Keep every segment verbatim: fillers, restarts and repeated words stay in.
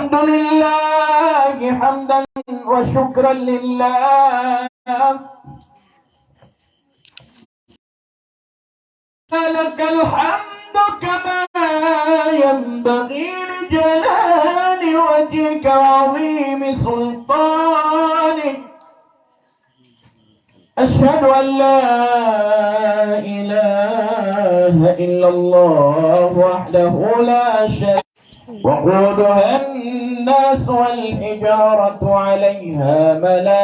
الحمد لله حمدا وشكرا لله. لك الحمد كما ينبغي لجلال وجهك وعظيم سلطانك. أشهد أن لا إله إلا الله وحده لا شريك، وقودها الناس والحجارة عليها ملائكة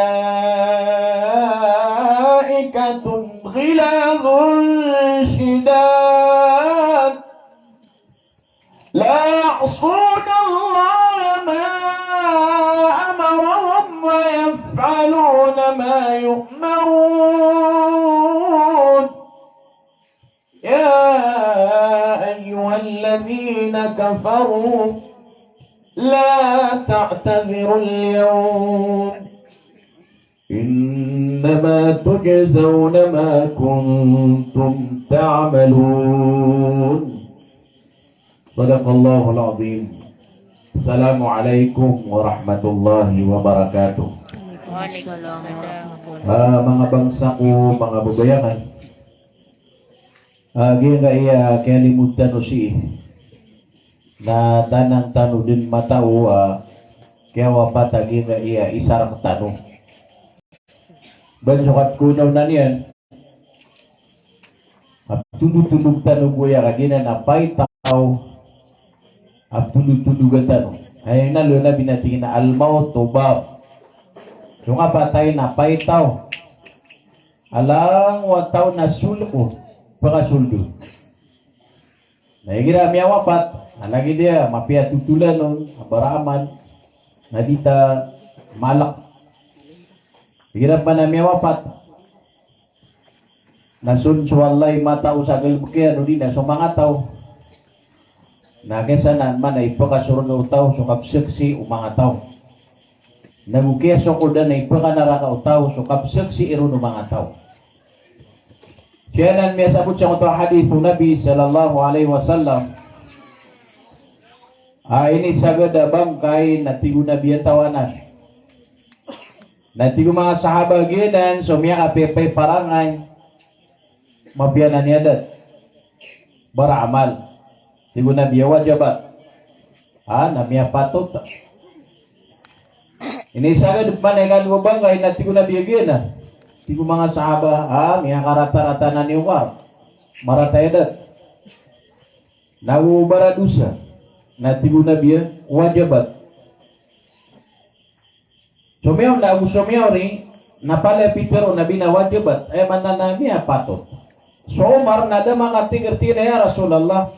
غلاظ شداد لا يعصون الله ما أمرهم ويفعلون ما يؤمرون. يا أيها الذين كفروا لا تعتذروا اليوم إنما تجزون ما كنتم تعملون. صدق الله العظيم. السلام عليكم ورحمة الله وبركاته. Waalaikumsalam warahmatullahi. Ah, manga bangsa ko, manga babayangan. Ah, giyangkaya kiyalimod tano sii na tanang tano den matao a kiyawapat a giyangkaya isa rktano. Ban so katkonaw na niyan a ptondotondog tano bo aya kagiya na paitaw a ptondotondog tano. Aya inaloy o Nabi na tig iyan a al-mawtu bab. So kapatay na paitaw. Alang o taw na soldo, pakasoldo. Na igira miyawapat, na lagid iyan a mapiya a totolan on a bara amal, na di ta malak. Igira pman a miyawapat, na son so Allah i matao sa galbk iyan, odi na so manga taw. Na kiyasanaan man a ipkasorga o taw so kapsaksi o manga taw. Na go kiyasokodan a ipkanaraka o taw so kapsaksi iron o manga taw. Siyanan miyasabot sangkoto a hadith o Nabi sallallahu alaihi wasallam a inisagad a bangkay na tig o Nabi a tawanan. Na tig o manga sahaba giyanan so miyakapiyapiya i parangay, mapiya na niyadat. Bara amal. Tig o Nabi a wajabat. Ah, na miyapatot. Inisagad pman a ikadwa a bangkay na tig o Nabi a giyanan. Tig o manga sahaba, ah, miyakaratarata na niyo ka. Marata i adat. Na go bara dosa. Na tig o Nabi a wajabat. So miyaona ago so miyaori, na palaya pitharo o Nabi na wajabat, aya maana na miyapatot. So Umar na da makatharo, tig iyan a, "Ya Rasulullah,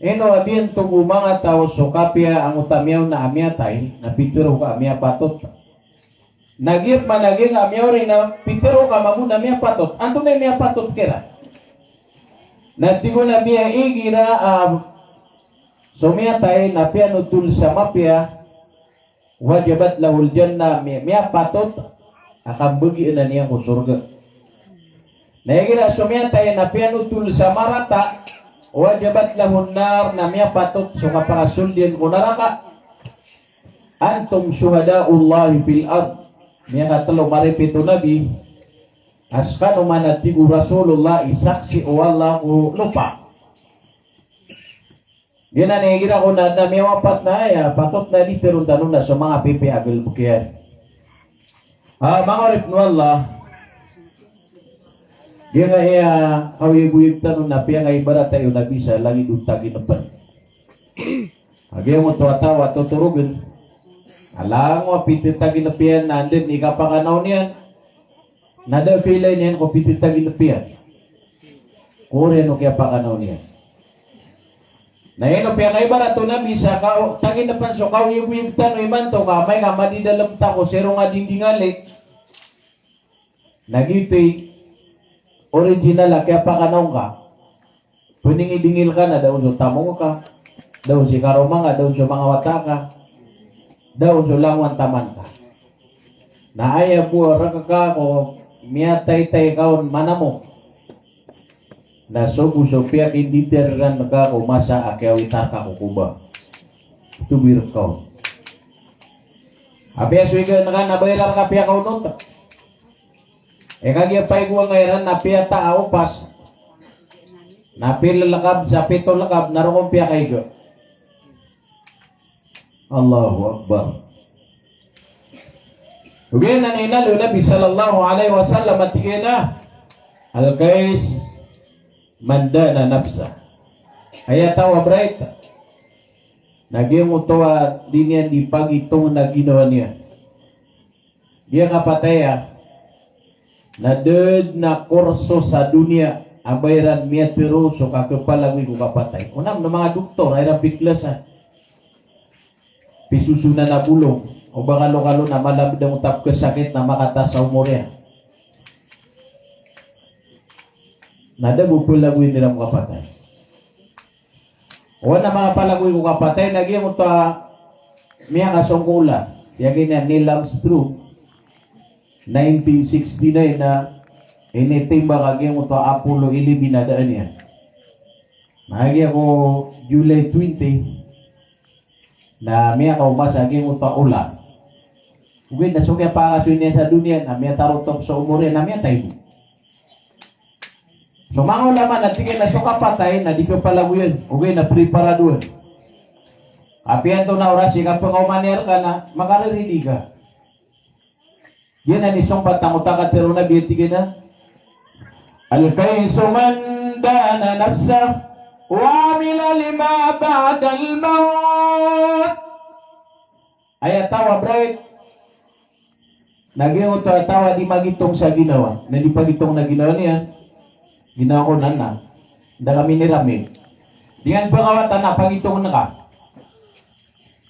ino a biyantog o manga taw so kapiya angkoto a miyaona a miyatay, na pitharo ka a miyapatot. Na giya pman a giya a miyaori na pitharo ka mambo na miyapatot. Antonaa i miyapatot kiran?" Na tig o Nabi a igira a so miyatay na piyanotol sa mapiya, wajabat lahul jannah, mi-, miyapatot a kambagianan iyan ko sorga. Na igira so miyatay na piyanotol sa marata, wajabat lahun nar, na miyapatot so kapakasold iyan ko naraka. Antum shuhada'ullahi fil ard. Miyakatlo, ma-repeat o Nabi a skano man, a tig o Rasulullah, i saksi o Allah ko lopa. Giyanan i igira ko na adn a miyawapat na aya patot na di tharoon tano na so manga pipiya a galbk iyan. Ah, manga oripn o Allah, giyangkaya kaoyagoyag tano na piyangaibaratay o Nabi sa lagid o taginpn. A giyoto a taw a totorogn a langon a pithitaginp iyan na anda dn i kapakanaw niyan. Na da a kailay niyan ko pithitaginp iyan ko oriyan o kiyapakanaw niyan. Na ino piyakaibarat o Nabi sa ka-, taginpn so kaoyagoyag tano imanto ka amay ka madidalm ta ko sirong a dindingali. Na giyoto i original a kiyapakanaw ngka. Pningidingil ka na da on so tamok ka, da on si karoma ngka, da on so manga wata ka, da on so langowan taman ka. Na aya bo a rk ka ko miyataytay ka on manamok. Na so bo so piyakinditiran ka ko masa a kiyawitar ka ko koba. Tobir ka on. Apiya so iga na ka na bayar ka piya kaonot. E kagiya paigowa nga iran na piya ta a opas. Na piya lakab sa pito lakab na rokon piya kaiga. Allahu Akbar. Ogaid na inaloy o Nabi sallallahu alaihi wasallam a tig iyan a, "Al-kais man dana nafsah." Aya taw a bright na giyangkoto a di niyan di pagitong na ginawa niyan. Di a kapatay a na da dn a kurso sa doniya a ba iran miyatero so kakepalagoy ko kapatay. Onam na manga doktor a iran piklasan. Pisosonan a bolong, o ba kalokalo na malabed angkoto a pekesakit na makataas a omor iyan. Na da bo pelagoyen iran ko kapatay. Oway na manga palagoy ko kapatay na giyangkoto a miyakasong ko olan. Giya giya Neil Armstrong, nineteen sixty-nine na initimbang a giyangkoto a Apollo eleven a daan iyan. Na giya ko July twenty na miyakaoma sa giyangkoto a olan. Ogaid na so kiyapakasoy niyan sa doniya na miyatarotop so omor iyan na miyatay bo. So manga ulama na tig iyan a so kapatay na di kepalagoyen, ogaid na preparadoen. Apiya antonaa oras i kapengaoma niyan reka na makareridi ka. Giyanan i sompat angkoto a katero o Nabi a tig iyan a, "Al-kaisu man dana nafsah wa amila lima ba'dal maut." Aya taw a bright na giyangkoto a taw a di magitong sa ginawa, na di pagitong na ginawa niyan. Ginawa ko nan na da kami niramig. Di ngan pekawatan a pagitongen ka.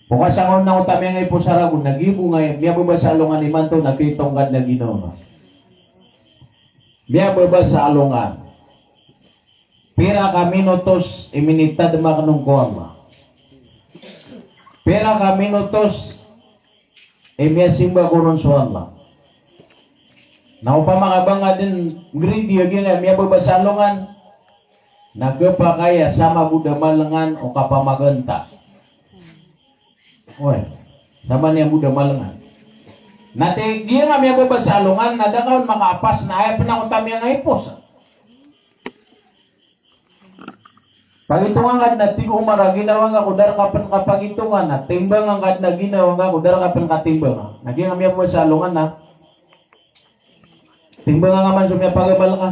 Pokasangon na oto a miyangaipo sa ragon na gibo nga miyababa sa alongan imanto na kaitong ka dn a ginawa nga. Miyababa sa alongan. Pira ka minutos i minitadem akn on ko Allah? Pira ka minutos i miyasimba ko ron so Allah? Na opama ka ba nga dn grade a giya nga miyababa sa alongan, na kepakay a sama bo da malengan o kapamaganta. Oway, sama niyan bo da malengan. Na tig iyan a miyababa sa alongan na da ka on makaapas na aya pn angkoto a miyangaipo sa. Pagitongan ka dn a tig o Umar a ginawa nga ko da reka pn kapagitongan, na timbangan ka dn a ginawa nga ko da reka pn katimbangan. Na giya nga miyababa sa alongan na timbangan nga man so miyapagabal ka.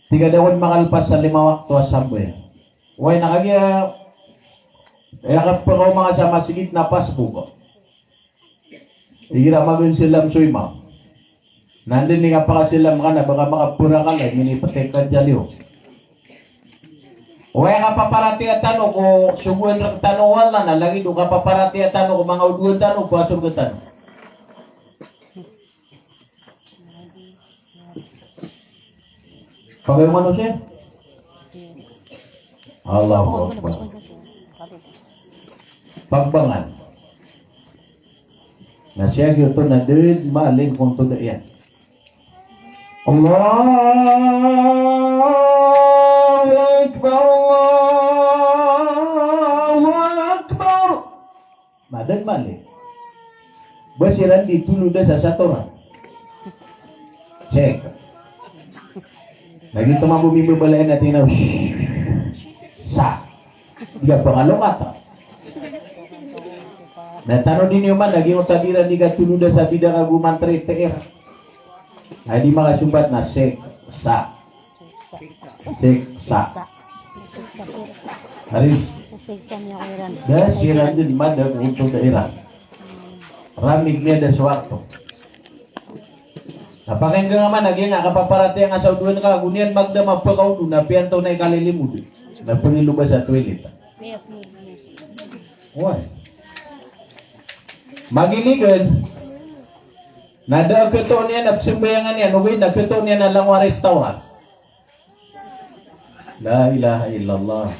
Tig a da ko dn makalpas sa lima wakto a sambayang. Oway na kagiya, aya kapekaoma nga sa masgit na pasbok. Igira magenselam so imam. Na anda i kapakaselam ka na ba ka makaperakala i minipetek ka diyaliyo. Oway, kapaparatiyaya tano ko sogoan rektano o Allah na lagid o kapaparatiyaya tano ko manga odoan tano, pasorga tano. Pagay manosiya. Allahu Akbar. Pagbangan. Na siya giyoto na ded malin konto da iyan. Allahu Akbar, Allahu Akbar. Madan mali. Ba siran di tolo da sa satoran. Check. Lagi to mambo mimbo balayan natin na sa. Di ka pangalokata. Na tano din iyoman, lagi mo tabiran di ka tolo da sa bida ka gumantri T R. Ay di makasumbat na sek sa. Sek sa. Haris. Da siran den mada ko onto da iran. Ramig niyan da so wakto. Na pakainga nga man a giya nga kapaparatiyaya nga sa odoan ka, go niyan magdam a pekaodo na piyanto na ikalilimod. Na pengilobas sa toilet. Oway. Magiligan. Na da a ketoon iyan a pesembayangan iyan, ogaid na ketoon iyan a langowan a restaurant. La ilaha illallah.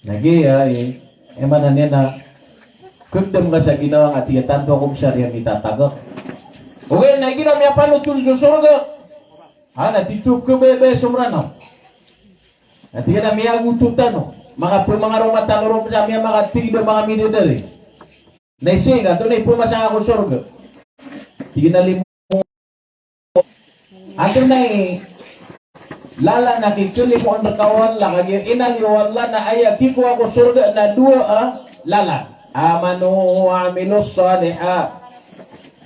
Na giya, eh, aya maana niyan na kegdam ka sa ginawa nga tiya tanto ako sa riya mitatagak. Ogaid na igira miyapanotol so sorga. Ha, na titop ka baya-baya so Mranaw. Na tig iyan a miyagoto tano. Makapemangaroma tano ron sa miyamakatida, manga midadari. Na isii nga, antonaa i pmasa ngka ko sorga? Tig iyan a limo. Antonaa i lalan a kikhalimoon rka o Allah, kagiya inaloy o Allah na aya kikowa ko sorga na dowa a lalan. Amanu wa amilus salihat.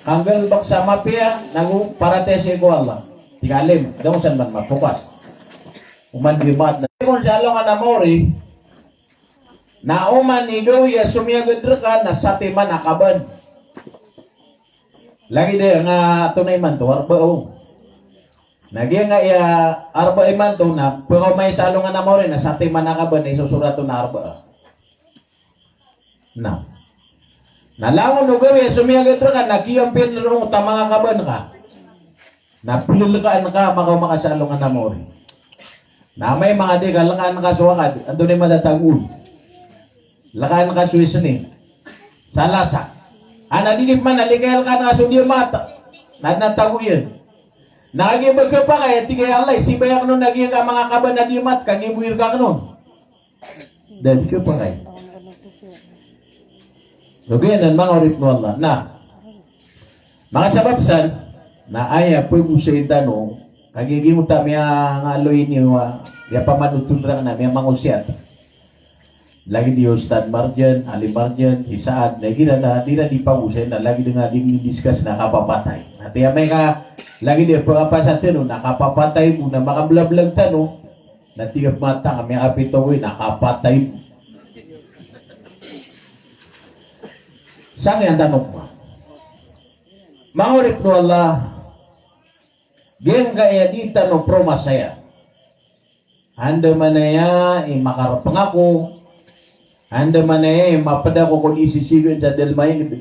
Kanggalbk sa mapiya, nago paratiyaya sii ko Allah. Tig iyan a limo, da ngka san man mapokat. Oman di mat na. Kon sa alongan a maori, na oman i gawii a somiyagad rka na satiman a kaban. Lagid iyan a antonaa imanto, Arbaa. Na giyangkaya Arbaa imanto na pkaoma i sa alongan a maori na satiman a kaban i sosorat on na Arbaa. Na. Na langon o gawii a somiyagad rka na kiyampiyan roo ta manga kaban ka. Na plkaan ka makaoma ka sa alongan a maori. Na amay manga di ka lkaan ka so Akad, antonaa i matatago on? Lkaan ka so Isnin, Salasa. Ana di di pman a likayan ka na so Dimat. Na adn a tago iyan. Na kagiya ba khapakay a tig iyan a Allah, isibay akn on a giyangka manga kaban a Dimat, kagiya bo i rka akn on. Da di khapakay. So giyanan manga oripn o Allah. Na manga sabap san, na aya pgosayin tano, kagiya giyangkoto a miyangaloy niyo a, miyapamanothol rkano, miyamangosiyat. Lagid i Ustadh Marjan, Ali Marjan, i Saad, na igira na di iran di pagosay na lagid nga di mi-discuss na kapapatay. Na tig iyan a amay ka lagid i pkapasad tano na kapapatay bo na makablablag tano, na tig iyan a matang a miyakapito ko na kapatay bo. Sangiyan tano pman. Manga oripn o Allah, giyangkaya di tano promasaya. Andamanaya i makarpng ako, andamanaya i mapd ako ko di sisibn sa dalm a ingd.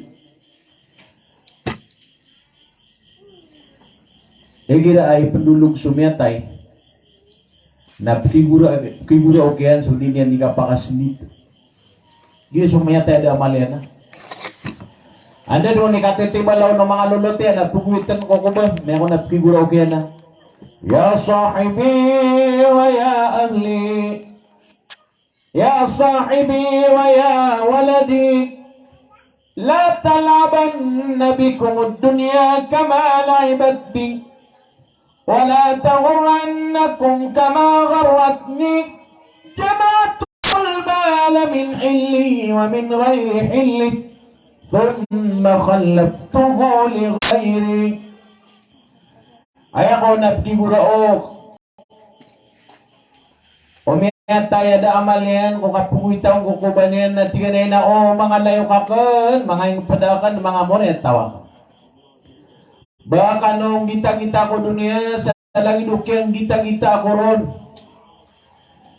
Igira a ipndolog so miyatay, na pkigora, pkigora okiyan so di niyan di kapakasndit. Giya so miyatay a da amal iyan a. Anda dn i katitibalaw o manga lolot iyan a pgowitn ko koba, miyako na pkigora okiyan a. Ya sahibi wa ya ahli. Ya sahibi wa ya waladi. La tal'abanna bikumud dunya kama la'ibat bi. ولا تغرنكم كما غرتني جمعت المال من حلي ومن غير حلي ثم خلفته لغيري. Aya ko na pkigora o, o miyatay a da amal iyan ko kapgowitan ko koba niyan na tig iyan a ina o manga layok akn, manga ingpd akn, manga moriyataw akn. Ba kano nggitagita ko doniya sa lagid o kiyanggitagita ako ron.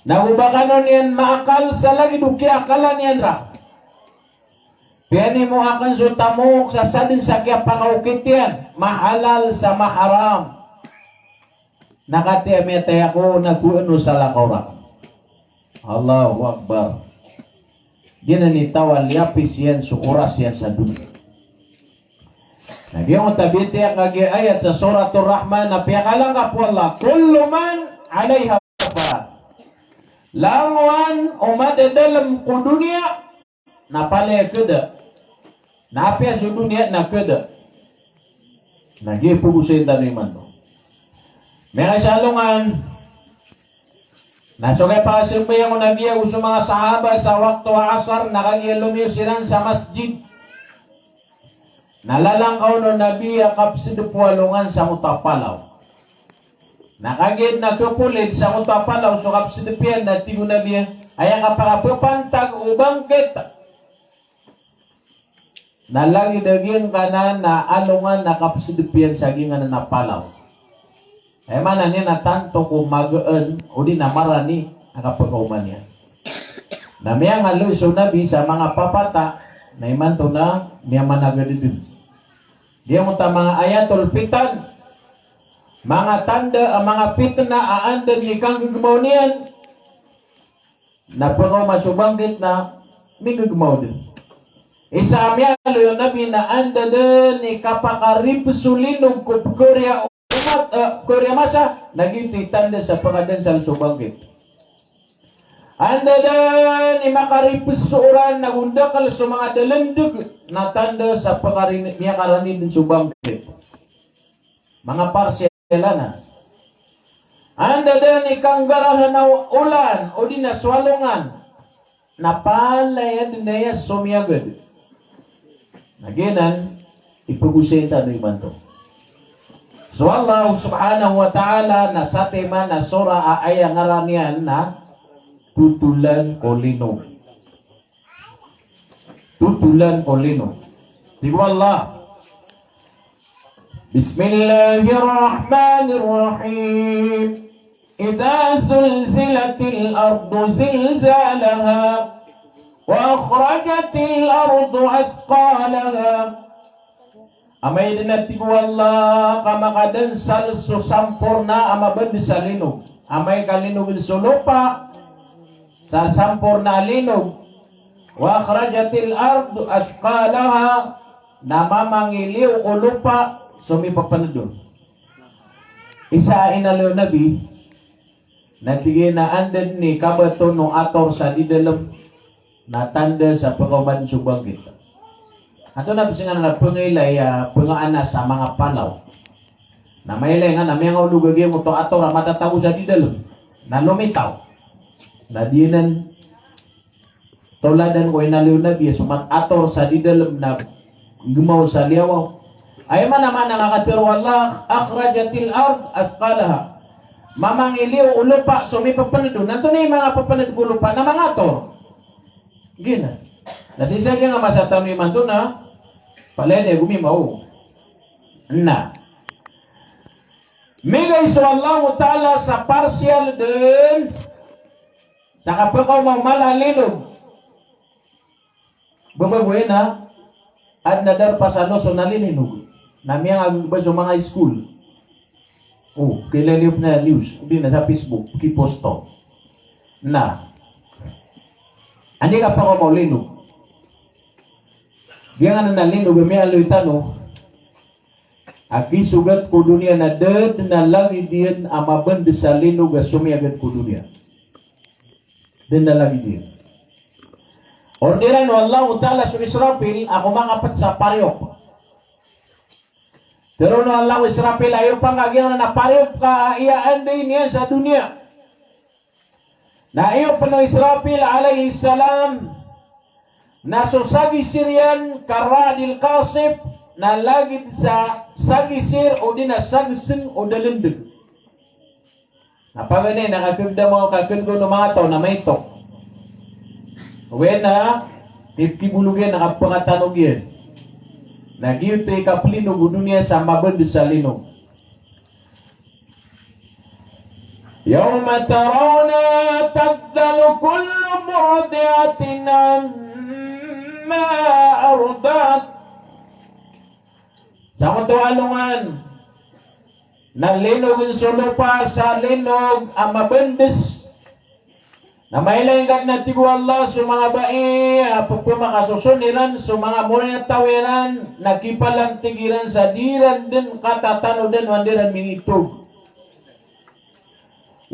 Nago ba kano niyan maakal sa lagid o kiyaakalan iyan ra. Piyanimo akn so tamok sa sadn sa kiyapakaokit iyan, mahalal sa maharam. Na katii a miyatay ako na go ano salakaw rakn. Allahu Akbar. Giyanan i taw a liyapis iyan so oras iyan sa doniya. Na giyangkoto a bitiya kagiya ayat sa Suratul Rahman na piyakalangkap o Allah, kullu man alayha fan. Langowan o madadalm ko doniya na palaya khada. Na apiya so doniya na khada. Na giya pgosayin tano imanto. Miyakaisa alongan, na so kiyapakasambayang o Nabi ago so manga sahaba sa wakto a asar na kagiya lomiyo siran sa masjid. Na lalangkaw o Nabi a kapsdp o alongan sangkoto a palaw. Na kagiya dn a kapolid sangkoto a palaw so kapsdp iyan na tig o Nabi a, aya kapakapapantag o bangkit. Na lagid a giyangkanan a alongan a kapsdp iyan sa giyangkanan a palaw. Aya maana niyan na tanto ko magaan odi na marani a kapakaoma niyan. Na miyangaloy so Nabi sa manga papata, na imanto na miyamanagad dn. Giyangkoto a manga ayatul fitan, manga tanda a manga pitna a anda dn i kanggegmaw niyan, na pkaoma so bangkit na minggegmaw dn. Isa a miyaloy o Nabi na anda dn i kapakarip so linog ko pkawriya umat, eh, pkawriya masa, na giyoto i tanda sa pkadansal so bangkit. Anda dn i makaripes so oran na gondakl so manga dalndg na tanda sa pkari-, miyakarani dn so bangkit. Manga parsial anan. Anda dn i kanggarahan a olan odi na so alongan na palaya dn aya so miyagad. Na giyanan i pagosay tano imanto. So Allah subhanahu wa ta'ala na satiman a sora a aya ngaran iyan na totolan ko linog. Totolan ko linog. Tig o Allah, Bismillahirrahmanirrahim. Idha zulzilatil ardu zilzalaha wa akhrajatil ardu athqalaha. Amay dn a tig o Allah ka makadansal so samporna a mabnd sa linog. Amay ka linogn so lopa sa samporna a linog. Wa akhrajatil ardu athqalaha, na mamangiliyo o lopa so mipapnd on. Isa a inaloy o Nabi, na tig iyan a anda dn i kabaton o ator sa di dalm, na tanda sa pkaoma dn so bangkit. Antonaa pn sii ngaran a pngailay a pngaanas a manga palaw. Na mailay nga na miyangaolog a giyoto a ator a matatago sa di dalm. Na lomitaw. Na di nan toladan ko inaloy o Nabi a so mat-, ator sa di dalm na gmaw sa liyawaw. Aya maana, maana nga katharo o Allah, akhrajatil ard athqalaha. Mamangiliyo o lopa so mipapnd on. Antonaa i manga ppnd ko lopa na manga ator. Giyanan. Na sii sa giyangkai a masa tano imanto na palaya dn a gomimaw. Na migay so Allahu Ta'ala sa parsial dn sa kapakaoma o mala a linog. Ba bago aya na adn a darpa sa Luzon a lininog. Na miyangagba so manga school. O, kilalayon a news, odi na sa Facebook, kiposto. Na anda i kapakaoma o linog? Giyangkanan a linog a miyaaloy tano a kisogat ko doniya na da dn a lagid iyan a mabnd sa linog a somiyagad ko doniya. Da dn a lagid iyan. Orderan o Allahu Ta'ala so Israfil a komangapt sa pariyop. Tharoon o Allah o Israfil a iyopa ngka giyangkanan a pariyop ka a iyaanday niyan sa doniya. Na iyopn o Israfil alayhis salam na so sagisir iyan karra'dil qasif, na lagid sa sagisir odi na sagsng o dalndg. Na paganay na kakgdam o kakgdam o manga taw na maitok. Ogaid na kipkibolog iyan na kapngatanog iyan. Na giyoto i kaplinog o doniya sa mabnd sa linog. Yawma tarawnaha tadhhalu kullu murdi'atin amma arda'at. Sangkoto a alongan na linogn so lopa sa linog a mabnds. Na mailay ngka dn a tig o Allah so manga bai a pphakasoson iran so manga moriyataw iran na kipalantig iran sa di iran dn katatanodan o anda iran minitog.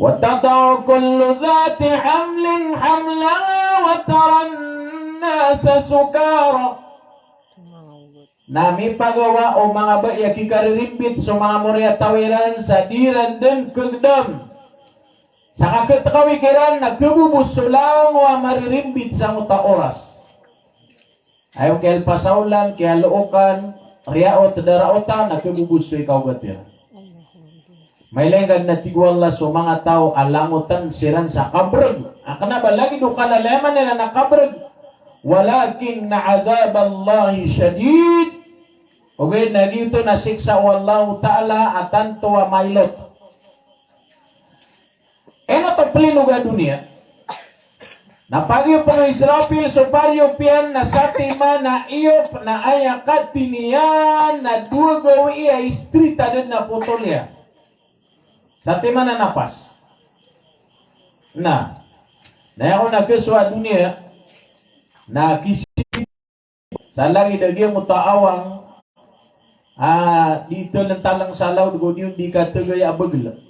Wa tada'u kullu dhati hamlin hamlaha wa taran nasa sukara. Na mipagawa o manga bai a kikaririmbit so manga moriyataw iran sa di iran dn kgdam. Sa kakhtkawi kiran na khabobos so langowan a maririmbit sangkoto a oras. Aya kialpas a olan, kialookan, riyaot, daraotan, na khabobos so ikaogat iran. Mailay ngka dn a tig o Allah so manga taw a langotan siran sa kabrg. A kna ba lagid o kalalayaman iran a kabrg. Walakinna adhaballahi shadid. Ogaid na giyoto na siksa o Allahu Ta'ala a tanto a mailot. Ino oto plinog a doniya? Na pagiyopn o Israfil so pariyop iyan na satiman a iyop na aya kati niyan na dowa gawii a straight a da dn a potol iyan. Satiman a napas. Na, na aya kon a kaso a doniya na kisi sa lagid a giyangkoto a awang a di toln talng sa laod go di on di katagaya a bagl.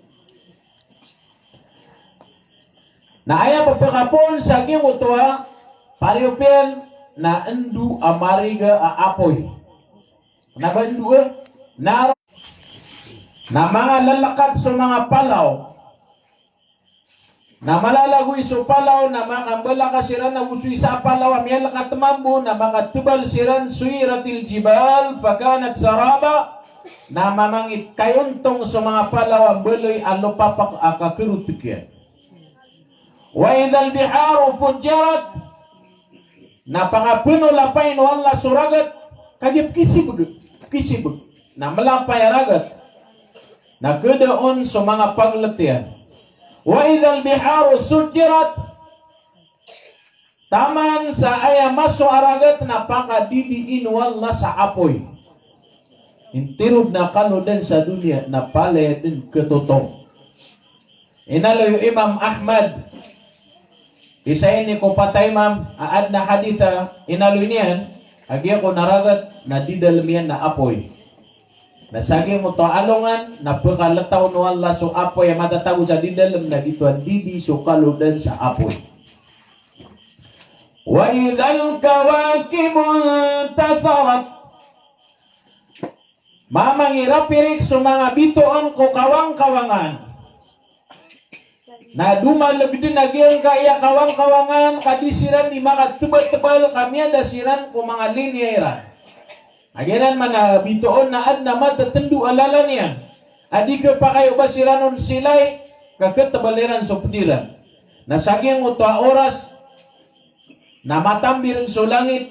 Na aya pphakapoon sa giyangkoto a pariyopiyan na ndo a mariga a apoy. Na ba ndo a? Na, na manga lalakat so manga palaw. Na malalagoy so palaw, na makambalaka siran, na go so isa a palaw a miyalakat mambo, na makatebal siran, suyiratil jibal, fakanat saraba, na mamangit kayontong so manga palaw a mbaloy a lopapak a kakerotk iyan. Wa idhal biharu fujjirat, na pakapenolapayn o Allah so ragat, kagiya pkisibeg, pkisibeg. Na melapay a ragat. Na keda on so manga paglet iyan. Wa idhal biharu sujjirat. Taman sa aya maso a ragat na pakadidiin o Allah sa apoy. Intiro den a kalodan sa doniya na palaya den ketotong. Inaloy o Imam Ahmad, isa ini ko pat a imam a aden a hadith a inaloy niyan, a giyangkoto a ragat na didalem iyan na apoy. Na sa giyangkoto a alongan na pekaletaw o Allah so apoy a matatago sa didalem, na giyoto a didi so kalodan sa apoy. Wa idhal kawakibu intatharat. Mamangirapirik so manga bitoon ko kawangkawangan. Na domaleg den a giyangkaya kawangkawangan ka di siran di makatebatebal ka miyada siran ko manga linya iran. A giyanan man a bitoon na aden a matetendo a lalan iyan a di kepakay o ba siran on silay ka ketebal iran so ped iran. Na sa giyangkoto a oras na matambir so langit,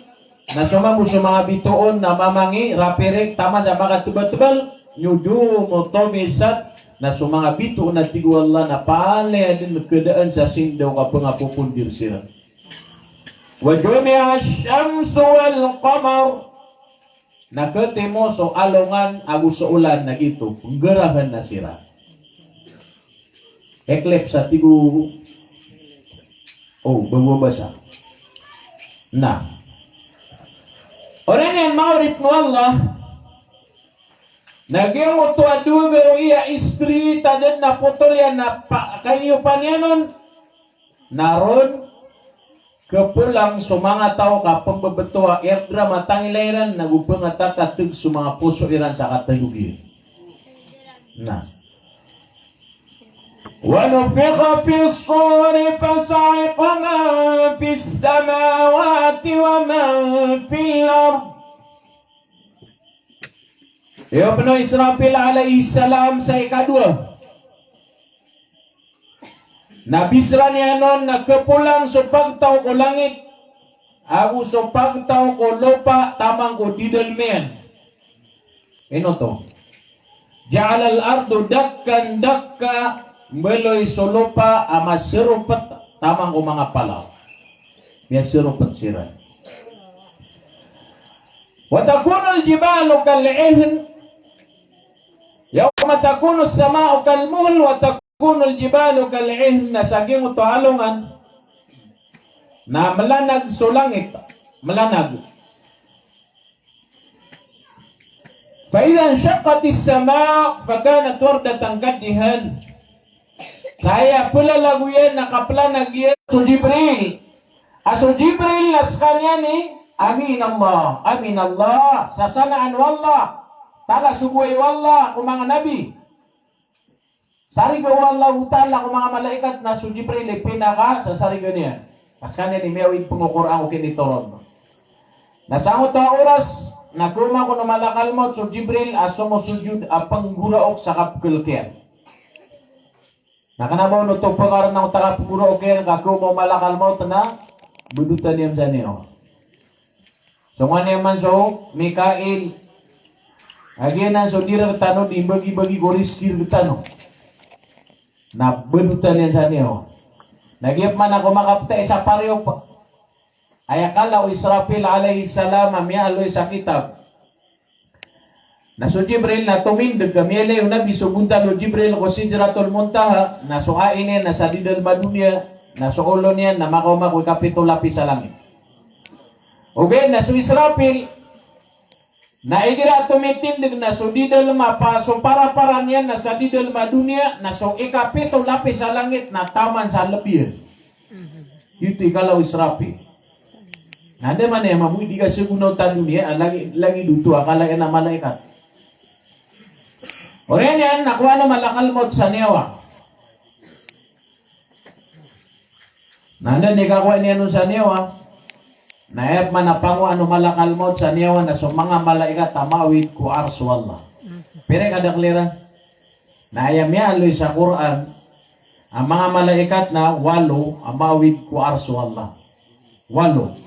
na so mambo so manga bitoon na mamangirapirik taman sa makatebatebal, nujumun tumisat, na so manga bitoon a tig o Allah na palaya den kedaan sa sindaw ka pengapopondir siran. Wa jumi'ash shamsu wal qamar. Na ketimo so alongan ago so olan na giyoto, penggerahan na siran. Eclipse a tig o, o, ba bo mabasa. Na oriyan iyan manga oripn o Allah, na giyangkoto a dowa gawii a street a da den a potol iyan na pa, kaiyopan iyan on, na ron kepolang so manga taw ka pembebeto a airdrop a tangila iran, na go pengatateg so manga poso iran sa katadog iyan. Na. Wa nufikha fis suri fasa'iqa man fis samawati wa man fil ard. Iyopn o Israfil alayhis salam sa ikadowa. Na bisran iyan on na kepolang so pagtaw ko langit ago so pagtaw ko lopa taman ko didalem iyan. Ino oto? Ja'alal arda dakkan dakka, mbaloy so lopa a maseropet taman ko manga palaw. Miyaseropet siran. Wa takunul jibalu kal ihn. Yawma takunus sama'u kal muhl wa takunul jibalu kal ihn. Na sa giyangkoto a alongan na melanag so langit. Melanag. Fa idha inshaqqatis sama'u fa kanat wardatan kad dihan. Sa aya pelalagoyan na kapelanag iyan so Jibril. A so Jibril na sekaniyan i, "Amin Allah, amin Allah." Sasanaan o Allah. Tala so bowai o Allah ko manga nabi. Sariga o Allahu Ta'ala ko manga malaikat na so Jibril i pinakasasariga niyan. Ka sekaniyan i miyaowid pn ko Qur'an ko kinitoron. Na sangkoto a oras na khaoma kon o malakal maut so Jibril a somosojud a pnggoraok sa kapkhalk iyan. Na kna ba oto pkharna o takapnggoraok iyan ka khaoma o malakal maut na bedotan iyan sa niyo. Songowan iyan man so Mikail. A giyanan so di rktano di mbagibagi ko rizki rktano. Na bedotan iyan sa niyo. Na giya pman a ko makaptai sa pariyop. Aya kala o Israfil alayhis salam a miyaaloy sa kitab. Na so Jibril na tomindg ka miyalay o Nabi so bontal o Jibril ko Sidratul Muntaha, na so ai niyan na sa didalm a doniya, na so olo niyan na makaoma ko ikapito lapis a langit. Ogaid na so Israfil, na igira tomitindg na so didalm a pa, so parapara niyan na sa didalm a doniya, na so ikapito lapis a langit na taman sa lb iyan. Giyoto i kala o Israfil. Na anda man aya mambo i di ka sagonaw ta doniya, a lagid, lagid oto a kala iyan a malaikat. Oriyan iyan na kowaan o malakal mawt sa niyawa. Na anda i kakowa niyan on sa niyawa? Na aya pman a pangowa o malakal mawt sa niyawa na so manga malaikat a maawid ko Arsh o Allah. Pira i kadakl iran? Na aya miyaaloy sa Qur'an a manga malaikat na walo a maawid ko Arsh o Allah. Walo.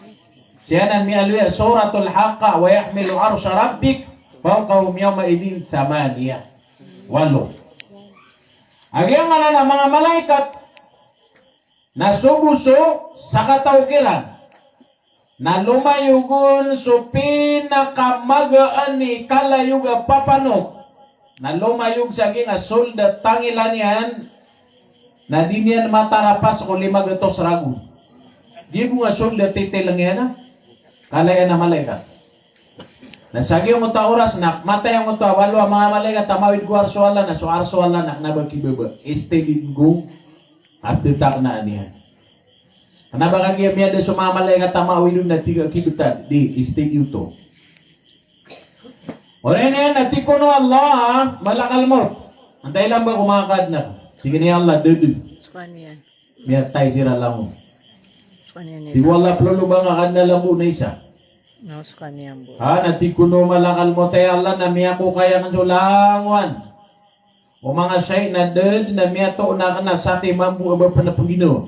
Sii anan miyaaloy a Suratul Haqqah, "Wa yahmilu arsha rabbika fawqahum yawma idhin thamaniya." Walo. A giyangkanan a manga malaikat na so bo so sakataw kiran na lomayog on so pinakamagaan i kalayog a papanok, na lomayog sa giyangkai a sold a tangila niyan, na di niyan matarapas ko lima gatos ragon. Di bo nga sold a titileng iyan a kala iyan a malaikat. Na sa giyangkoto a oras na matay angkoto a walo a manga malaikat a maawid ko Arsh o Allah, na so Arsh o Allah na kna ba kibaba. Instead ko a tataknaan iyan. Kna ba kagiya miyada so manga malaikat a maawid on na tig a kibtad, di, instead oto. Oriyan iyan na tig kon o Allah, malakal mawt. Antaa i lamba ko manga kaadn ako? Tig iyan, ya Allah, da dn. Skaniyan. Miyatay siran langon. Skaniyan. Tig o Allah, plolo ba nga kaadn a lambo na isa? No, skaniyan bo. Ha, na tig kon o malakal mawt, ya Allah, na miyakokay akn so langowan o manga shayi na da dn a miyatoon akn a satiman bo a ba pn a pngginawaan.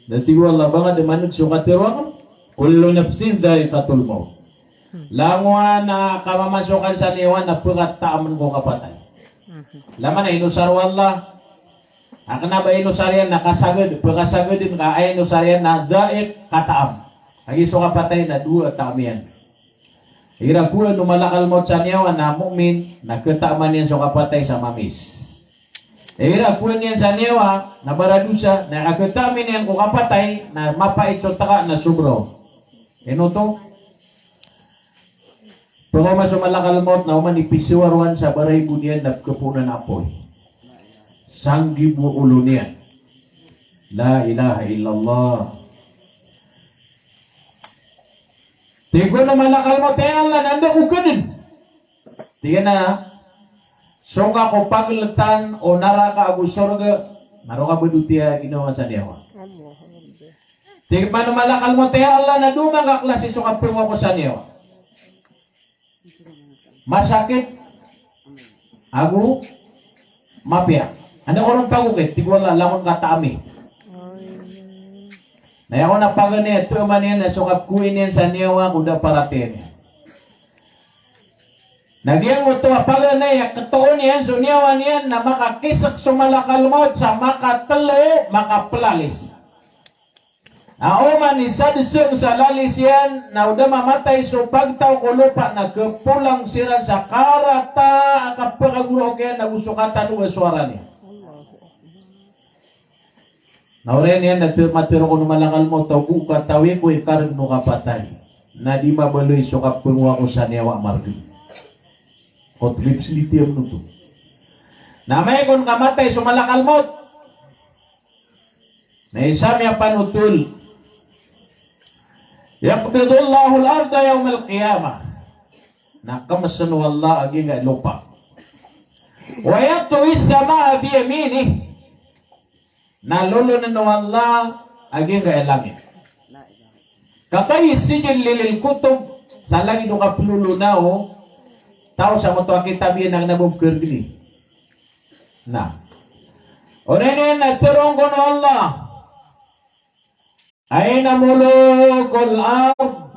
Na tig o Allah, ba nga da man'g so katharo akn, kullu nafsin dha'iqatul mawt. Langowan a kamamasokan sa niyawa na pkataamn ko kapatay. Laman a inosar o Allah a kna ba inosar iyan na kasagad, pkasagadn ka a inosar iyan na dha'iq, kataam. Kagiya so kapatay na dowa a taam iyan. Igira kowaan o malakal mawt sa niyawa na mu'min, na kataaman iyan so kapatay sa mamis. Igira kowaan iyan sa niyawa na baradosa, na aya kataaman iyan ko kapatay na mapait so taka na sobra on. Ino oto? Pkaoma so malakal mawt na oman i pisowar on sa baraibo niyan na pkapoonan a apoy. Sanggibo o olo niyan. La ilaha illallah. Tig o malakal mawt, ya Allah, na anda ko kadn? Tig iyan a, song ka ko pagltan o naraka ago sorga, na roo ka ba dotiya ginawa sa niyawa. Tig man o malakal mawt, ya Allah, na dowa manga klasi so kapngowa ko sa niyawa. Masakit ago mapiya. Anda ko ron pagokit? Tig o Allah, langon ka taami. Na aya kon a paganay a taman iyan na so kapkowaan iyan sa niyawa ko da paratiyaya niyan. Na giyangkoto a paganay a katoon iyan so niyawa niyan na makakisek so malakal mawt sa makatlo, makaplalis. Na oman i sadseng sa lalis iyan, na o da mamatay so pagtaw ko lopa na kapolang siran sa karata a kapakagoraok iyan ago so katanog a sowara niyan. Na oriyan iyan na ter-, matharo kon o malakal mawt a bo katawi ko i kareg o kapatay. Na di mabaloy so kapngowa ko sa niyawa a margn. Kot bibs litiam noto. Na amay kon kamatay so malakal mawt. Na isa miyapanotol. Yaqbidullahul arda yawmal qiyamah. Na kmsn o Allah a giyangkai a lopa. Wa yatwis samaa biyaminih. Na lolonn o Allah a giyangkai a langit. Katayyi sijilli lil kutub, sa lagid o kaplolona o taw sa moto a kitab iyan a kna ba pkhargni. Na. Oriyan iyan na tharoon kon o Allah. Ayna mulukul ard?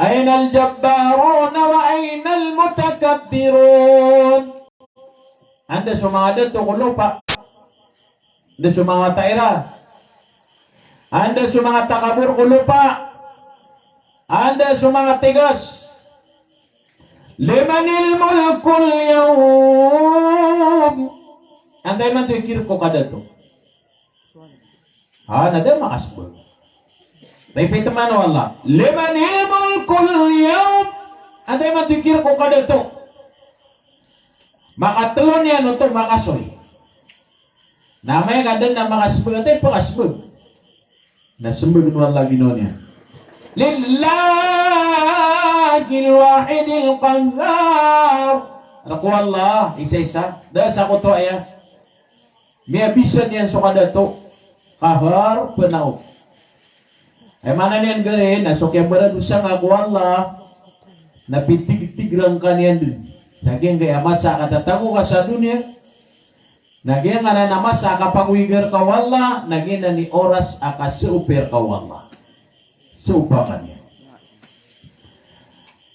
Aynal jabbarun wa aynal mutakabbirun? Anda so manga dato ko lopa? Anda so manga wata iran? Anda so manga takabor ko lopa? Anda so manga tigas? Limanil mulkul yawm? Antaa imanto i kirk o kadato? Ha, na da makasbag. Repeat man o Allah. Limanil mulkul yawm? Antaa imanto i kirk o kadato? Makatlo niyan oto makasoy. Na amay ka dn a makasmbag, antaa i pakasmbag? Na smbag o Allah ginawa niyan. Lillahil wahidil qahhar. Rk o Allah, isa-isa. Da a sakoto aya. Miyabisa niyan so kadato. Qahhar, pnaw. Aya maana niyan gari na so kiyabaradosa ngka ko Allah na pitigtigrang ka niyan dn. Sa giyangkaya masa a katatago ka sa doniya, na giyangkanan a masa a kapagoyga rka o Allah, na giyanan i oras a kasopi rka o Allah. Sopa ka niyan.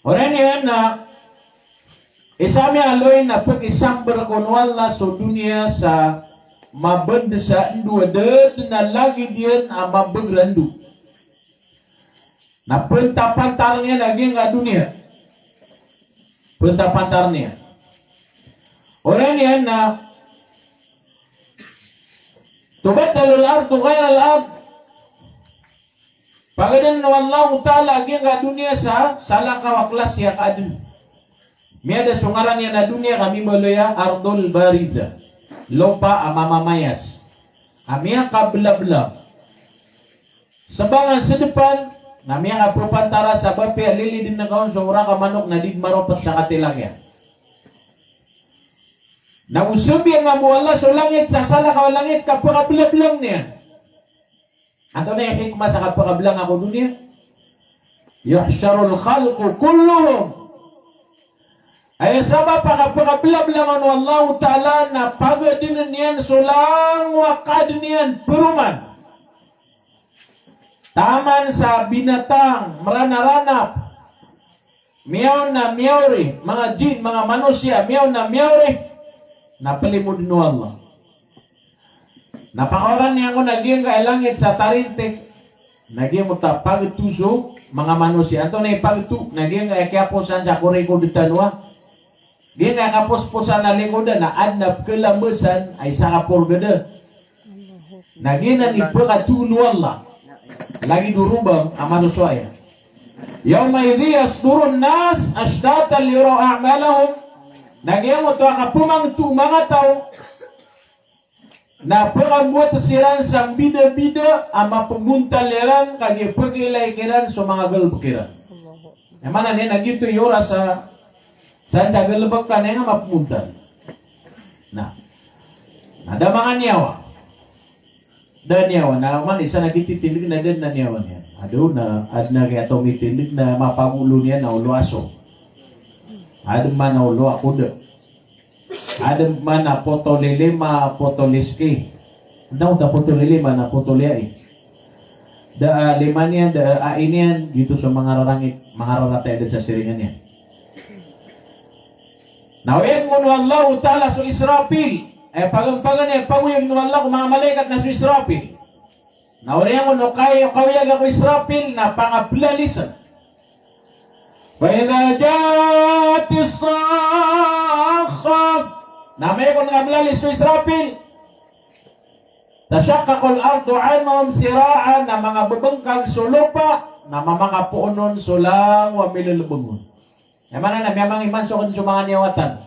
Oriyan iyan na isa a miyaaloy na pkisambar ko o Allah so doniya sa mabnd sa ndo a da dn a lagid iyan a mabagr a ndo. Na pntapantar iyan a giyangkai a doniya. Pntapantar iyan. Oriyan iyan na tubaddalul ardu ghairal ard. Pagadn o Allahu Ta'ala a giyangkai a doniya sa salakaw a klas iyan a kaadn. Miyada so ngaran iyan a doniya ka mimbaloy a ardul barizah. Lopa a mamamayas. A miyakablabla. Sbangan sdpan, na miyakapapantara sa ba piya lilidn ka on so oraka manok na di dn maropt sa katilang iyan. Na o sabi iyan mambo o Allah so langit sa salakaw a langit ka pakablablang iyan. Antonaa i hikmah sa kapakablang ko doniya? Yuhsharul khalqu kulluhum. Aya sabap a kapakablablang o Allahu Ta'ala na pagadn iyan so langowan a kaadn iyan paroman. Taman sa binatang, mranaranap, miyaona miyaori, manga jinn, manga manosiya, miyaona miyaori, na plimo dn o Allah. Na pakaoran iyan ko na giyangkai a langit sa tarintik, na giyangkoto a pagto so manga manosiya. Antonaa i pagto, na giyangkai a kiyaposan sa ko record tano a. Giyangkai a kaposposan a lingkod na adn a pkalambasan a isa ka porgada. Na giyanan i pkatoon o Allah. Lagid o robang a marosoaya. Yawma idhin yasdurun nas ashtatan liyuraw a'malahum. Na giyangkoto a kapmangto o manga taw na pkamboat siran sa mbidabida a mapmbontal iran kagiya pkailay kiran so manga galbk iran. Aya maana niyan na giyoto i oras a san sa galbk ka na aya nga mapmbontal. Na, na da manga niyawa. Da niyawa, na man isa na kititindg na da dn a niyawa niyan. Ado na, adn a kiyatomitindg na mapagolo niyan na olo a so. Adn man a olo a koda. Adn man a potol i lima, potol i ski. Adn a potol i lima na potol i ai. Da a lima niyan, da a ai niyan, giyoto so manga rarangit, manga rarata a da sa siringan iyan. Na oyag o Allahu Ta'ala so Israfil. Aya paganay, paganay, pagoyag o Allah ko manga malaikat na so Israfil. Na oriyan o kay, kaoyaga ko Israfil na pangablalisn. Fa idha ja'atis sakhah. Na amay kon kablalis so Israfil. Tashaqqaqul ardu anhum sira'an, na manga bbngkag so lopa, na mamakapoon on so langowan a milelbng on. Aya maana na miyamangiman so kn so manga niyawa tano.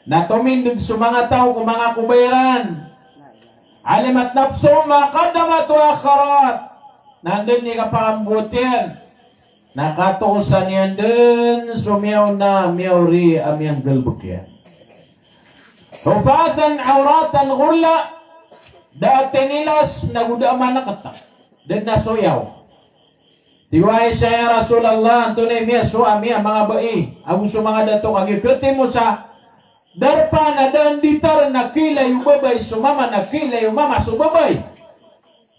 Na tomindg so manga taw ko manga kobay iran. Alimat nafsun ma qaddamat wa akhkharat. Na anda dn i kapakamboat iyan. Na katoosan iyan dn so miyaona miyaori a miyanggalbk iyan. Hufatan uratan ghurla. Da a tinilas na go da a manakta. Da dn a soyaw. Tig o Aisha, "Ya Rasulullah, antonaa i miyasowa ami a manga bai ago so manga dato kagiya khitimo sa darpa na da a nditar na kiilay o babay so mama na kiilay o mama so babay?"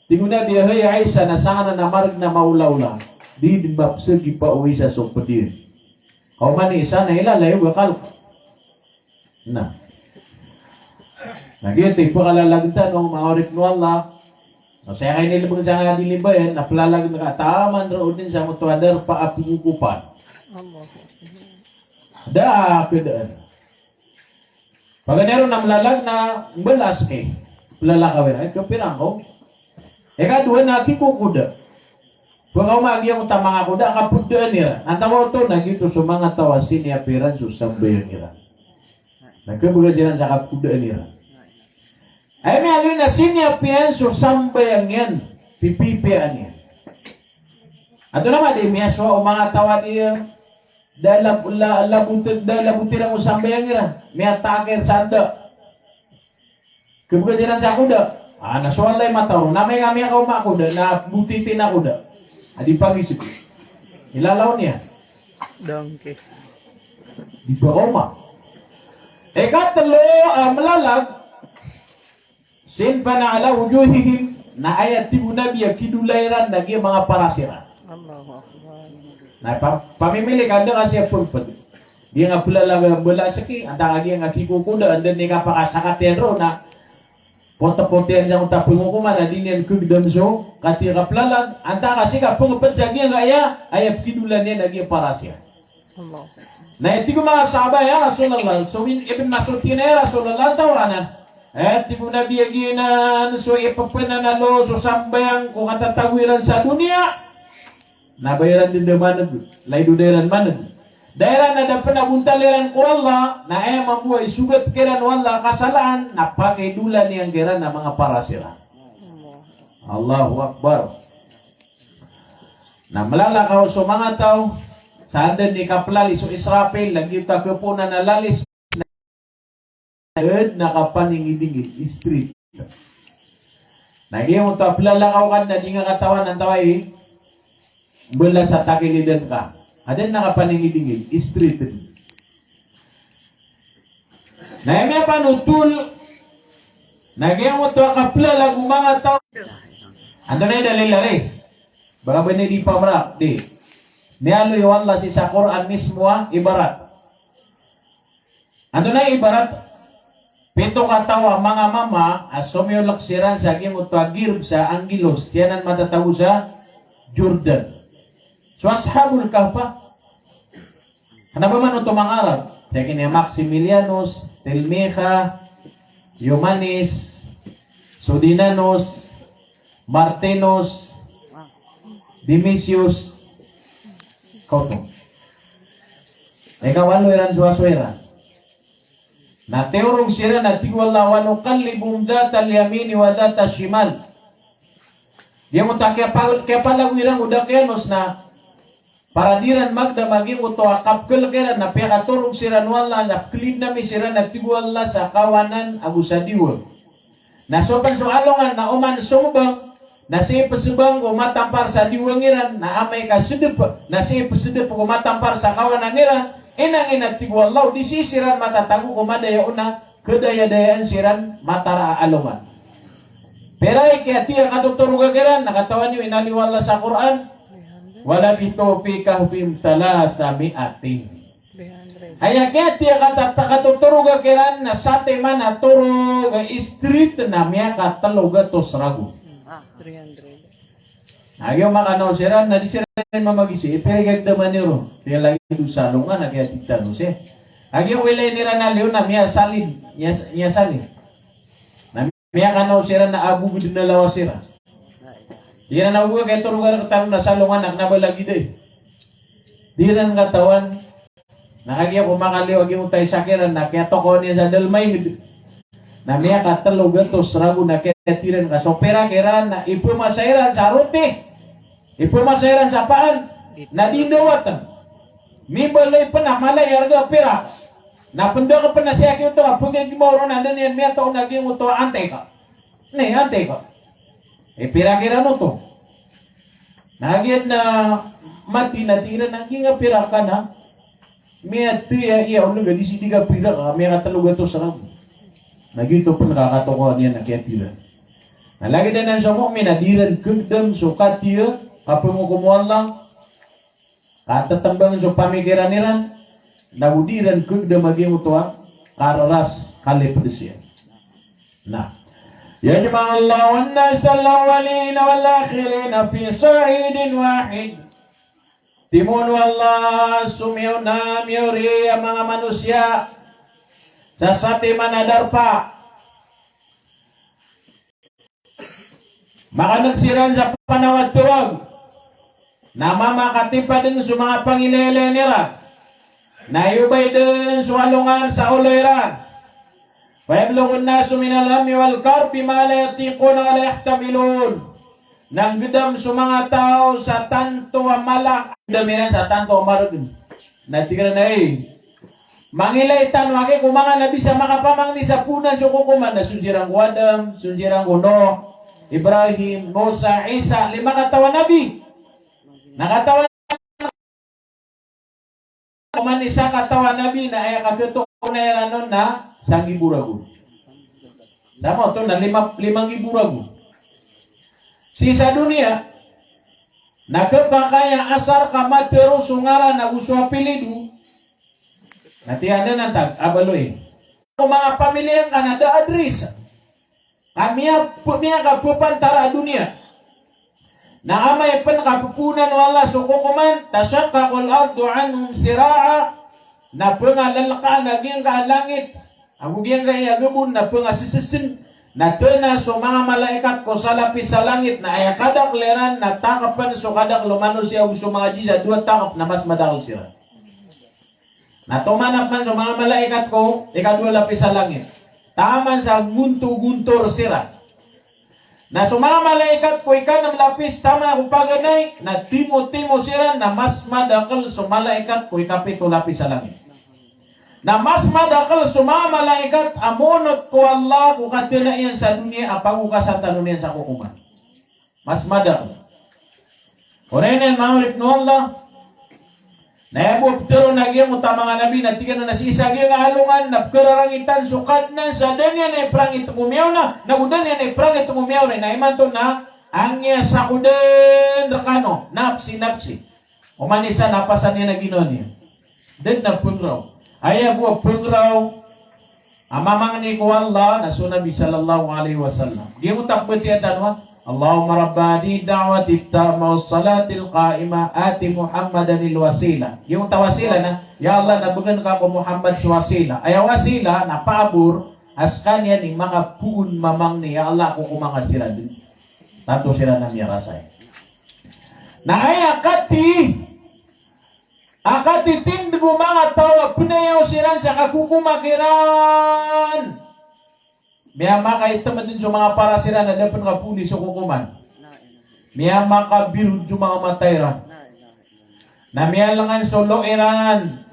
Tig o Nabi a, "Hay Aisha, na sanganan a margn a maolaola, di dn mapsagi pa o isa so pd iyan. Ka oman i isa na ilalay o gakal." Na. Na giyoto i pkhalalagn tano, manga oripn o Allah. Na saya ka inilbng sa nga di libayan, na plalag na ka taman roo dn sa moto a darpa a pgogopan. Da a pd iyan. Paganay ron na mlalag na mbala a ski. Plalag ka wira, eh, kapira ngka on. Ikadowa na kikokoda. Pkaoma a giyangkoto a manga koda a kapodaan iran. Antaa oto? Na giyoto so manga taw a siniyapiran so sambayang iran. Na khabgan iran sa kakodaan iran. Aya miyaaloy na siniyapiyan so sambayang iyan, pipipiyaan iyan. Antonaa man di miyasowa o manga taw a di, da lab-, la-, labot, da labot iran o sambayang iran. Miyatakir sa anda. Kebeged iran sa koda. Ah, na so Allah i mataw. Na amay ka miyakaoma koda, na botiti na koda. Adi pagisik. Ilalaw niyan. Dangki. Di ba oma? Ikatelo, ah, malalag. Sinfan ala wujuhihim, na aya tig o Nabi a kidolay ran na giya manga paras iran. Allahu Akbar. Na pa-, pamimili ka da ka siya pemped. Di nga pelalag a bala seki, antaa ka giya nga kikokoda, anda ni kapakasakat iyan ron na pote-pote iyan sa pengokoman, na di niyan kegedam so kati a kapelalag, antaa ka seka pengeped sa giya nga aya, aya pekidolay niyan na giya paras iyan. Allah. Na aya tig o manga sahaba, "Ya Rasulullah," so Ibn Mas'ud tig iyan a, "Ya Rasulullah, antaa anan?" Aya tig o Nabi a giyanan so ipepenanalo so sambayang ko katatago iran sa doniya. Na ba iran den da maneg, lagid o da iran maneg. Da iran a da pen a bontal iran ko Allah, na aya mambo a isogat kiran o Allah a kasalaan, na pakidolay niyan kiran a manga paras iran. Allahu Akbar. Na melalakaw so manga taw, sa anda ni kapelalis o Israfil, lagid o ta keponan a lalis, na ed na kapaningidingid, straight. Na giyoto a pelalakaw ka na di nga katawan antaa i mbala sa takilidan ka. Aden na kapaningidingid, straight. Na aya miyapanotol, na giyoto a kapelalag o manga taw. Antonaa i dalil ari? Baka ba ini di pamerak, di. Miyaaloy o Allah sii sa Qur'an mismo a ibarat. Antonaa i ibarat? Pito kataw a manga mama a somiyolek siran sa giyoto a girb sa Angeles, tiyanan matatago sa Jordan. So Ashabul Kahf a. Kena ba man oto manga Arab? Tiyakin iyan Maximilianus, Tilmica, Eumanis, Sudinanus, Martinus, Dimisius, koto. Ika walo iran so aso iran. Na tiyorog siran na tig o Allah, "Wa nuqallibuhum dhatal yamini wa dhatash shimal." Giyoto a kiyapa-, kiyapalagoy iran ko dakiyanos na para di ran magdam a giyoto a kapekhalk iran na piyakatorog siran o Allah na pekelidnami siran na tig o Allah sa kawanan ago sa diwang. Na so pen so alongan na oman somebang, na sii pesebang ko matampar sa diwang iran, na amay ka sedep, na sii pesedep ko matampar sa kawanan iran, inangina tig o Allah, di sii siran matatago ko madaya o na kedayadayaan siran matara a alongan. Pira i kiyatiya katotoroga kiran, na katawan iyo inaloy o Allah sa Qur'an, "Wa labithu fi kahfihim thalatha mi'atin." Aya kiyatiya kata-, katotoroga kiran na satiman a torog a straight na miyakatelo gatos ragon. Ah, three hundred. Na giya makanaw siran, na di siran mamagisi, ipirigagdaman iyo ron. Kaya lagi do salongan, na kaya di tano siya. Na giya wilay niran a liyo na miyasalin, miyas-, miyasalin. Na miyakanaw siran na aboged na lawas iran. Di iran a oba kaya toroga rektano na salongan na kena ba lagid ai. Di iran katawan. Na kagiya ko makaliyo a giyoto a isa kiran na kiyatokawan iyan sa dalmainged. Na miyakatelo gatos ragon na kiyatiran ka so pirak iran na ipemasa iran sa roti. Ipemasa iran sa paan. Na di ndawatan. Mimbalay pen a mala i arga a pirak. Na pendek pen a siya giyoto a pegegmaw ron a anda niyan miyatoon a giyoto a antika. Ni antika. E, pirak iran oto. Na giya na mati na tig iran a giya nga pirak ka na. Miyatiya iya o lega di sii di ka pirak ka, miyakatelo gatos ragon. Na giyoto pen ka katokawan iyan a kiyatiran. Na lagid anan so mu'min a di iran kegedam so katiya, kapengokom o Allah. Katetembangen so pamikiran iran, na go di iran kegedam a giyoto a kareras, kalipedes iyan. Na, "Yajma'ullahu an-nasa al-awwalina wal-akhirina fi sa'idin wahid." Timoon o Allah so miyaona, miyaori a manga manosiya sa satiman a darpa. Makaneg siran sa panaw a torog. Na mamakatipaden so manga pangilaylayan iran. Na iyobay den so alongan sa olo iran. Fa yablughu an-nasu min al-hammi wal karbi ma la yutiqun wa la yahtamiluun. Na nggedam so manga taw sa tanto a mala, nggedam iran sa tanto a maregen. Na tig iran a, "Ay, mangilay tano a giya ko manga nabi sa makapamangni sa poonan so kokoman." Na sonsiran ko Adam, sonsiran ko Nuh, Ibrahim, Musa, Isa, lima kataw a nabi. Na kataw a Oman i sakataw a nabi na aya kakhatoon iran on na sanggibo ragon. Sama oto na lima, lima nggibo ragon. Sii sa doniya, na khapakay a asar ka matero so ngaran ago so apelido, na tiyanan antag a baloy. Ko manga pamilya ngka na da a drisa. Ka miya, miya ka pepantara a doniya. Na amay pen ka pepoonan o Allah so kokoman, tashaqqaqul ardu anhum sira'a, na pengalelkaan a giyangkai a langit. Ago giyangkai a gebon na pengasesesen. Na tena so manga malaikat ko salapis a langit, na aya kadakel iran, na takepen so kadakel o manosiya ago so manga djinn sa dowa takep na mas madakel siran. Na toman apen so manga malaikat ko ikadowa lapis a langit. Taman sa gonto-gontor siran. Na so manga malaikat ko ikanem lapis taman ko paganay, na timo-timo siran, na mas madakel so malaikat ko ikapito lapis a langit. Na mas madakel so manga malaikat a monot ko Allah ko katena iyan sa doniya a pagokasan tano niyan sa kokoman. Mas madakel. Oriyan iyan manga oripn o Allah. Na aya bo a petero na giyangkoto a manga nabi na tig iyan a sii sa giyangkai a alongan na pekerarangitan so Kadnan sa da niyan iprangit ko miyaona, na go da niyan iprangit ko miyaori, na imanto na angiyasa ko den rekano, nafsi, nafsi. Oman i isa na pasan iyan a ginawa niyan. Den na pengraw. Aya bo a pengraw a mamangni ko Allah na so Nabi sallallahu alaihi wasallam. Giyangkoto a pembatiya tano a, "Allahumma rabba hadhihi da'wati tamma was salatil qa'imah ati Muhammadanil wasilah." Giyangkoto a wasilah na, ya Allah, na begen ka ko Muhammad so wasilah. Aya wasilah na paabor a sekaniyan i makapoon mamangni, ya Allah, ko komanga siran den. Tanto siran a miyarasay. Na aya kati, a katitindeg o manga taw a penayaw siran sa kakokoman kiran. Miyamakaitem den so manga paras iran a da pen kapooni so kokoman. Miyamakabirod so manga mata iran. Na miyalengan so lo iran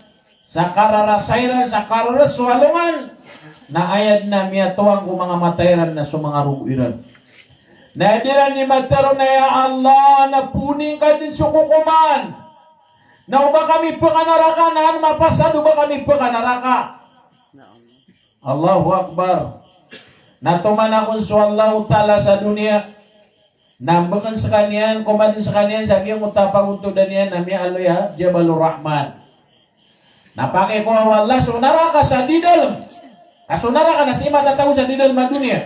sa kararasay iran, sa kararas so alongan. Na aya den a miyatowang ko manga mata iran na so manga rogo iran. Na di iran di matero na, ya Allah, na pooni ngka den so kokoman. Na oba kami pekanaraka, na an mapasad oba kami pekanaraka. Allahu Akbar. Na tomanak on so Allahu Ta'ala sa doniya. Na mbeken sekaniyan, komaden sekaniyan sa giyangkoto a pagontodan iyan a miyaaloy a Jabalur Rahman. Na pakikowa o Allah so naraka sa di dalem. Ka so naraka na sii matatago sa di dalem a doniya.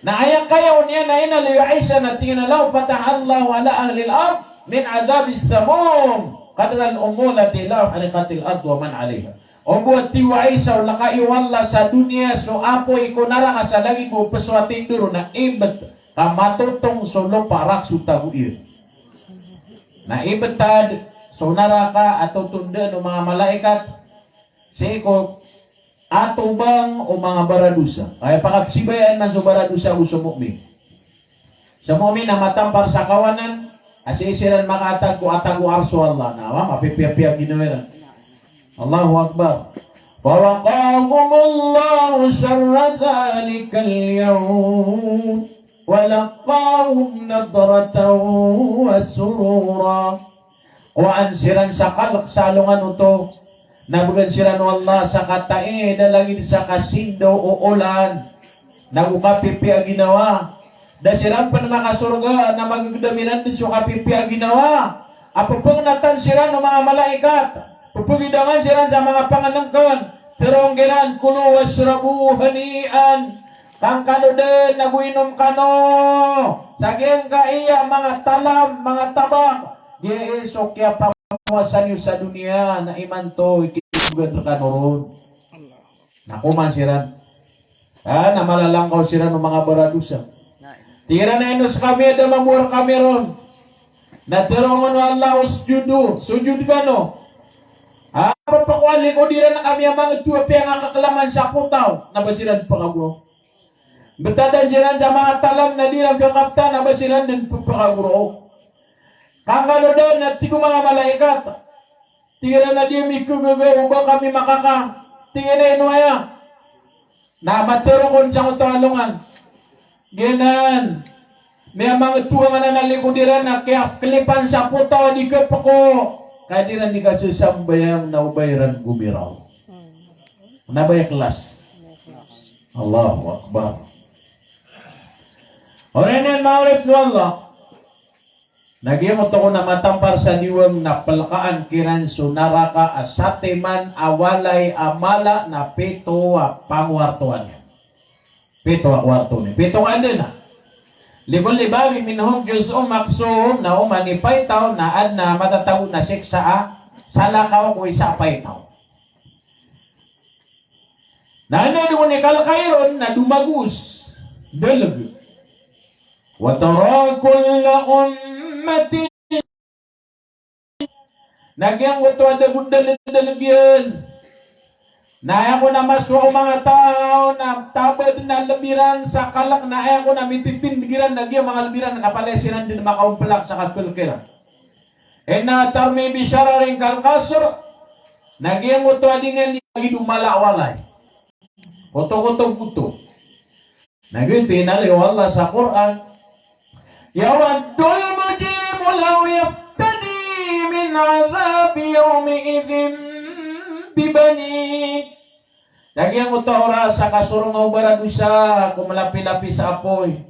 Na aya kaya on iyan na inaloy o Aisha na tig iyan a, "Law fatahallahu ala ahlil ard min adhabis samum qadral umulati la uhriqatil ard wa man alaiha." O bo a tig o Aisha, o lakayo o Allah sa doniya so apoy ko naraka sa lagid bo o peso a tindoro na ibet ka matotong so lopa rakhs o tago iyan. Na ibetad so naraka a totondaan o manga malaikat sii ko atobang o manga baradosa. Aya pakapesibayaan man so baradosa ago so mu'min. So mu'min na matampar sa kawanan a sii siran makaatag ko atag o Arsh o Allah. Na awa, mapipiyapiya ginawa iran. Allahu Akbar. Fawaqahumullahu sharra dhalikal yawm wa laqqahum nadratan wa surura. Kowaan siran sa kalek sa alongan oto, na begen siran o Allah sa kataid a lagid sa kasindaw o olan, nago kapipiya ginawa. Da siran pen makasorga na magegedam iran den so kapipiya ginawa. A pepengenatan siran o manga malaikat, pepegidangan siran sa manga pangenengken, terong iran, "Kulu washrabu hani'an." Kangkano den nago inom kano sa giyangkaiya manga talam, manga tabak. Giya i so kiyapamowasa niyo sa doniya na imanto i kiyasogan rekano ron. Na koman siran. Ah, na malalangkaw siran o manga baradosa. Tig iran a ino sekami a da mambo rekami ron. Na terongen o Allah, "Usjudu, sojod kano." A, pphakalikod iran a kami a manga oto a piyangakakelaman sa potaw, na ba siran pphakagoraok. Betadan siran sa manga talam na di iran kakaptan, na ba siran den pphakagoraok. Kangkano den na tig o manga malaikat, tig iran a di ami kegege o ba kami makaka, tig iran a ino aya. Na matharo kon sangkoto a alongan. Giyanan, miyamangetowan anan a likod iran a kiyakelipan sa potaw a di kepeko. Ka di iran di kasesambayang na o ba iran gomiraw. Na ba ikhlas? Allahu Akbar. Oriyan iyan, manga oripn o Allah. Na giyangkoto kon a matampar sa diwang na pelkaan kiran so naraka a satiman a walay a mala na pito a pangowartoan iyan. Pito a kowarto niyan. Pito ka anda na. Likulli babin minhum juz'un maqsum, na oman i paitaw na adn a matatago na siksa a salakaw ko isa a paitaw. Na anda dn i kalkairun na domagos, deleg. Wa tara kulla ummatin. Na giyangkoto a dago deleg-deleg iyan. Na aya kon a masowa o manga taw na tabad na lebiran sa kalek na aya kon a mititindeg iran na giya manga lebiran na palaya siran den makaomplak sa kakelek iran. Innaha tarmi bishararin kal qasr. Na giyangkoto a di niyan di gido mala a walay. Koto, koto, koto. Na giyoto i inaloy o Allah sa Qur'an. Yawaddul mujrimu law yaftadi min adhabi yawmi'idhin bibanih. Na giyangkoto a oras a kasoronga o baradosa ko melapi-lapis a apoy.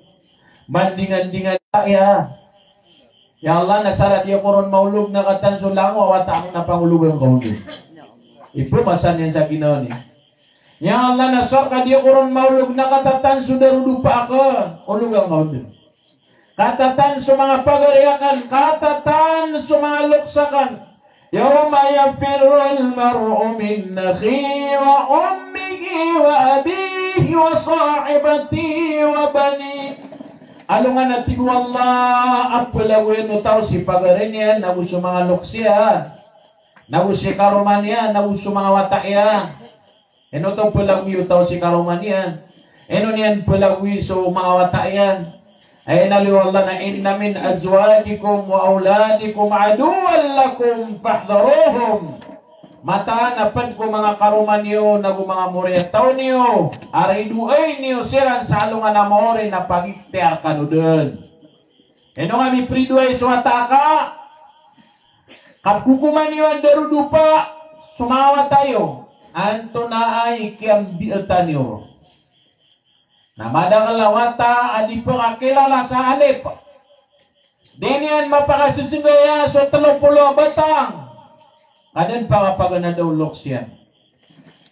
Mandingan-dingan iya. Ya Allah, na sa di ako ron maolog na katanto so langowan a wata ako na pangologan ka on. Ipoon masa niyan sa ginawa niyan. Ya Allah, na sa di ako ron maolog na katatan so darodopa akn, ologan ka on. Katatan so manga pagari akn, katatan so manga loks akn. Yawma yafirrul mar'u min akhihi wa ummihi wa abihi wa sahibatihi wa banihi. Alongan a tig o Allah a pelagoyan o taw si pagari niyan, nago so manga loks iyan, nago si karoma niyan, nago so manga wata iyan. Ino oto pelagoy o taw si karoma niyan? Ino niyan pelagoy so manga wata iyan? Aya inaloy o Allah na, inna min azwajikum wa awladikum aduwwan lakum fahdharuhum. Mataan a pd ko manga karoma niyo nago manga moriyataw niyo a ridoay niyo siran sa alongan a maori na pagikhtiyar kano den. Ino nga mipridoay so wata aka? Kapkokoman iyo a darodopa so manga wata iyo. Antonaa i kiyambiatan iyo ron? Na madakel a wata a di pekakilala sa alif. Di niyan mapakasesenggaya so telo polo a batang. Ka den pakapaganada o loks iyan.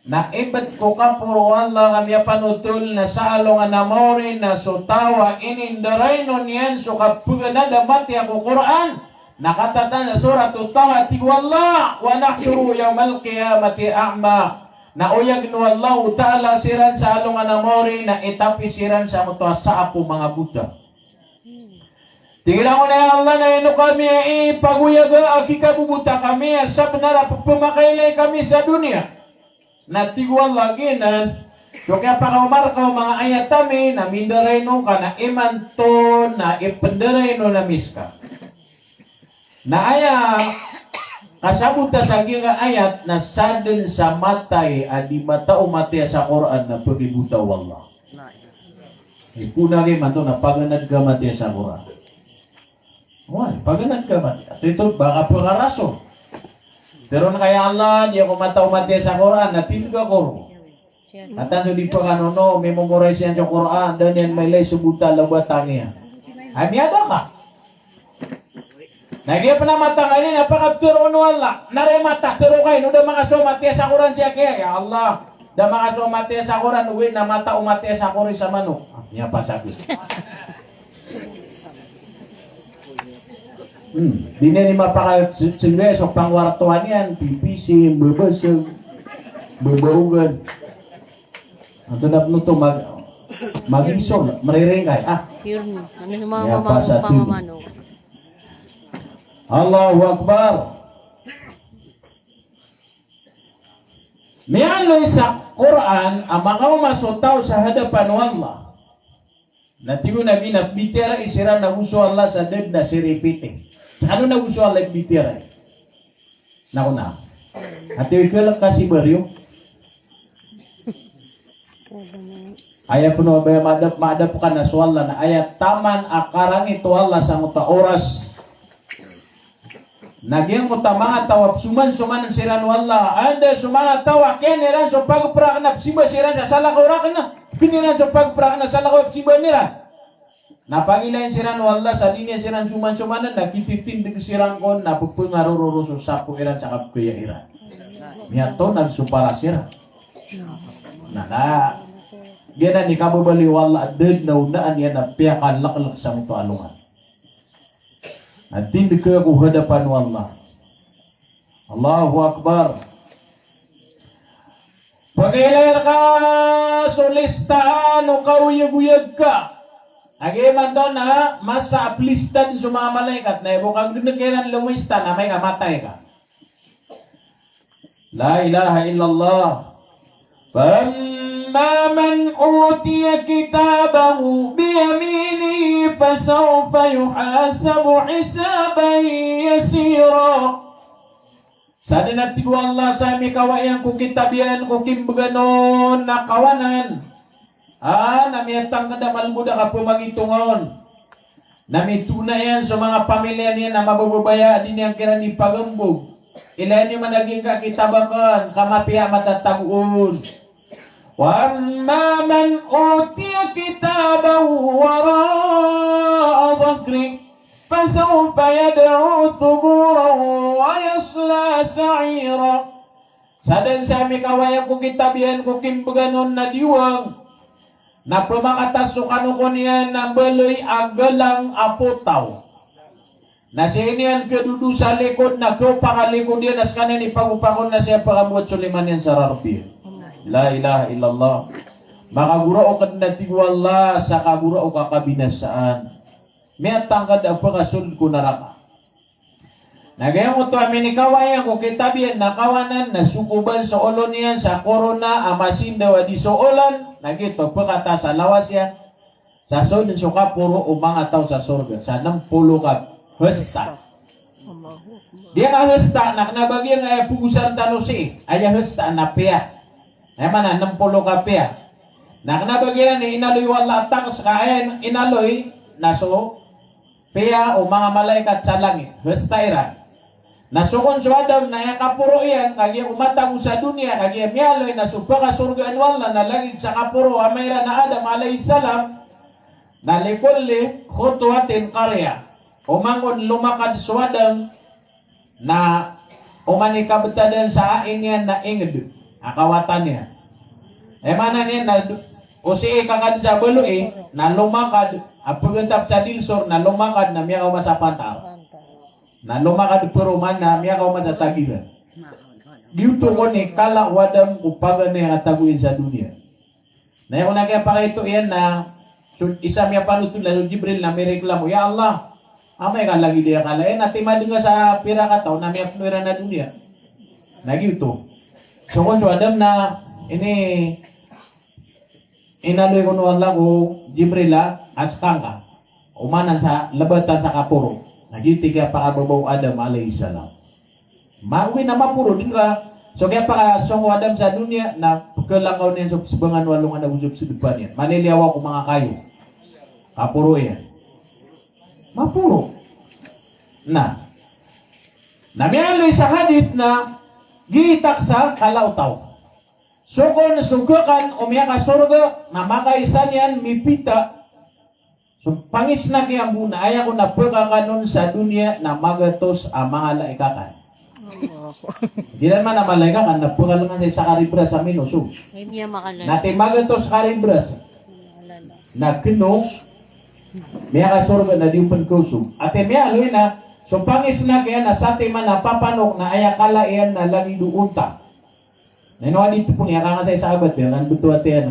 Na ibt ko kaporo o Allah a miyapanotol na sa alongan a maori na so taw a inindaraynon iyan so kapeganada matiya ko Qur'an. Na katatan a Surat Taha, tig o Allah, wa nahshuruhu yawmal qiyamati a'ma. Na oyagn o Allahu Ta'ala siran sa alongan a maori na itapi siran sa moto a saap o manga bota. Tig iran on, ya Allah, na ino kami a ipagoyaga a kikabobota kami a sabnar a pepemakailay kami sa doniya? Na tig o Allah giyanan, so kiyapakaomar ka o manga ayat ami na mindaraynon ka na imanto na ipendaraynon ami seka. Na aya kasabota sa giyangkai a ayat na sadn sa matay a di matao matiya sa Qur'an na pekibota o Allah. Ipoon a giya imanto na paganad ka matiya sa Qur'an. Oway, paganad ka matiya. Ito, ito, ba ka pekarason. Teroon ka, ya Allah, di ako matao matiya sa Qur'an, na tindeg ako ron. Katanto di pekanono, memorize iyan so Qur'an, da niyan mailay so bota a lobat iyan. Ay, miyada ka. Na giya pn a mata nga ini na pakaptharoon o Allah. Na ri mata, tharo ka ino da makasowa matiya sa Qur'an siya kiya. Ya Allah, da makasowa matiya sa Qur'an, ogaid na matao matiya sa Qur'an sa manok. Miyapasad. Hmm. Di niyan i mapakasenggaya so pangwartoan iyan, pipisi, mbebeseg, mbebaogan. Antonaa pn oto mag-, magisol, meriringkay. Ah. Pure no. Ano yung mga Miyapasad mamamano, din. Pamamano? Allahu Akbar. Miyaaloy sa Qur'an a makaoma so taw sa hadapan o Allah. Na tig o Nabi na pmbitiyarai siran ago so Allah sa da dn a siripiti. Sa ano na ago so Allah i pmbitiyarai? Na ko na. Ati wi kalek ka si Baryo. Aya pn o ba madap, madap ka na so Allah na aya taman a karangit o Allah sangkoto a oras. Na giyangkoto a manga taw a pzomansomanan siran o Allah. Anda so manga taw a kiyan iran so pagprakn a pzimba siran sa salakaw rakn, kiyan iran so pagprakn a salakaw a pzimba niran. Na pagilain siran o Allah sa di niyan siran zomansomanan, na kititindg siran kon, na pphangaro roo so sapo iran sa kabgaya iran. Miyatonag so paras iran. Na, na, giyanan i kababaloy o Allah a da dn a onaan iyan a piyakaleklek sangkoto a alongan. Na tindg ka ko hadapan o Allah. Allahu Akbar. Pagilay rka so listaan o kaoyagoyag ka. Lagid imanto na masa a plista dn so manga malaikat na aya bo kagdn kiran lomista na amay ka matay ka. La ilaha illallah. Fa amma man utiya kitabahu biyaminihi fasawfa yuhasabu hisaban yasira. Sadn a tig o Allah sa mikawa iyan ko kitab iyan ko kimbgan on na kawanan. A, na miyatangkd a malbod a kapamagitonga on. Na mitona iyan so manga pamilya niyan a mabababaya a di niyan kiran ipagambog. Ilaya niyo man a giyangkai a kitab akn ka mapiya a matatago on. Wa amma man utiya kitabahu wara'a dhahrih. Fasawfa yad'u thuburan wa yasla sa'ira. Sadn sa mikawa iyan ko kitab iyan ko kimbgan on na diwang, na pmakatas so kanokon iyan na mbaloy a galang a potaw. Na sii niyan kadodo sa likod na kapakalikod iyan a skaniyan i pagopak on na sii a pkamowat so lima niyan sa rarb iyan. La ilaha illallah. Makagoraok dn a tig o Allah sa kagoraok a kabinasaan. Miyatangkd a pkasold ko naraka. Na giyangkoto a minikawa iyan ko kitab iyan na kawanan na sokoban so olo niyan sa korona a masindaw a di soolan, na giyoto pkataas a lawas iyan. Sa sold so kaporo o manga taw sa sorga sa nm polo ka hsta. Di ka hsta na kna ba giyangkai a pogosan tano sii, aya hsta na piya. Aya maana nm polo ka piya. Na kna ba giyanan i inaloy o Allah a tax ka aya inaloy na so piya o manga malaikat sa langit, hsta iran. Na so kon so Adam na aya kaporo iyan, kagiya ko matago sa doniya, kagiya miyaaloy na so pkasorgaan o Allah na lagid sa kaporo o ama iran a Adam alayhis salam, na likulli khutwatin qaryah. Oman kon lomakad so Adam, na oman i kabtadan sa ai niyan na ingd a kawatan iyan. Aya maana niyan na do-, o sii kakad sa baloy, na lomakad, a pgtap sa dilsor, na lomakad, na miyakaoma sa pantal. Na lomakad paroman, na miyakaoma sa sagiran. Giyoto kon i kala o Adam ko paganay a katago iyan sa doniya. Na aya kon a kiyapakaito iyan na so isa a miyapanothol na so Jibril na mireklamo, "Ya Allah, amay ka lagid aya kala iyan a timadnga sa pira ka taw na miyapno iran a doniya." Na giyoto. So kon so Adam na ini, inaloy kon o Allah ko Jibril a skangka. Omanan sa lbatan sa kaporo. Na giyoto i kiyapakababa o Adam alayhis salam. Mawi na maporo dn ka, so kiyapakasong o Adam sa doniya na pkhalangaw niyan so pzbangan o alongan ago so pzadpan iyan. Maliliyawa ko manga kayo. Kaporo iyan. Maporo. Na. Na miyaaloy sa hadith na giitak sa kala o taw. So kon so gakan o miyakasorga na makaisa niyan mipita. So pangisnak iyan bo na aya kon a pkakanon sa doniya na magatos a manga laikakan. Giyanan man a malaikakan na pkalangan sa isa karibras a mino so. Na ti magatos karibras. Na kno, miyakasorga na di pn kaoso. Ati miyaaloy na so pangisnak iyan na satiman a papanok na aya kala iyan na lagid o onta. Na ino a di tpon iyan, ka nga sa isa a bati, ka nga bto ati iyan.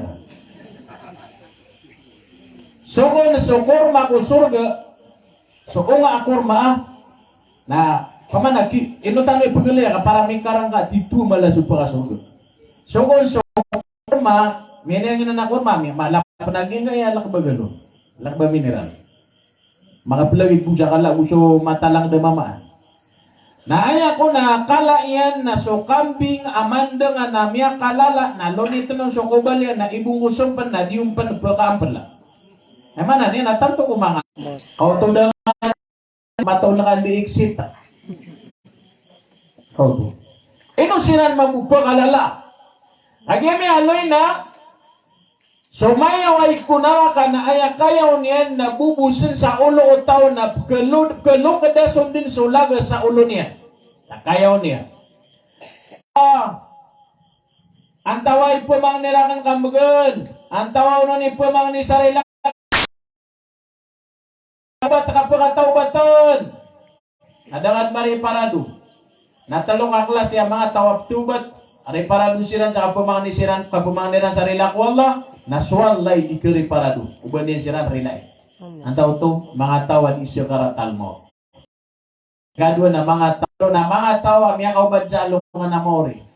So kon so korma ko sorga, so onga a korma a, na pamanaki, ino tano i pgaliya ka para mikarangka a tito mala so pkasorga. So kon so korma, miyangingin a korma, mi-, malap na giyangkaya, lak ba galon. Lak ba mineral. Makaplagid bo sa kala bo so matalang da mamaan. Na aya kon a kala iyan na so kambing a mandangan a miyakalala na lonitn on so kobal iyan na ibongos on pn na di on pn pkaampla. Aya maana niyan na tanto ko manga. Kaoto da mataw na kan di exit. Kaoto. Ino siran mambo pkalala. Lagid a miyaaloy na so mayaw a iko naraka na aya kayaw niyan na bobosn sa olo o taw na pklo-, pklokda so dn so laga sa olo niyan. Na kayaw niyan. Ah, antawa i pmangni rakn kambgan, antawa onon i pmangni sa rila. Tawbat, kapkatawbatn. Na da ngka dn mariparado. Na tlo ka klas iyan manga taw a ptawbat. Riparado siran sa kapmangni siran, kapmangni ran sa rila ko Allah. Na so Allah i di kariparado. O ba niyan siran rilai. Antaa oto, manga taw a di sakaratal mawt. Kadowa na manga taw, na manga taw a miyakaoma sa alongan a maori.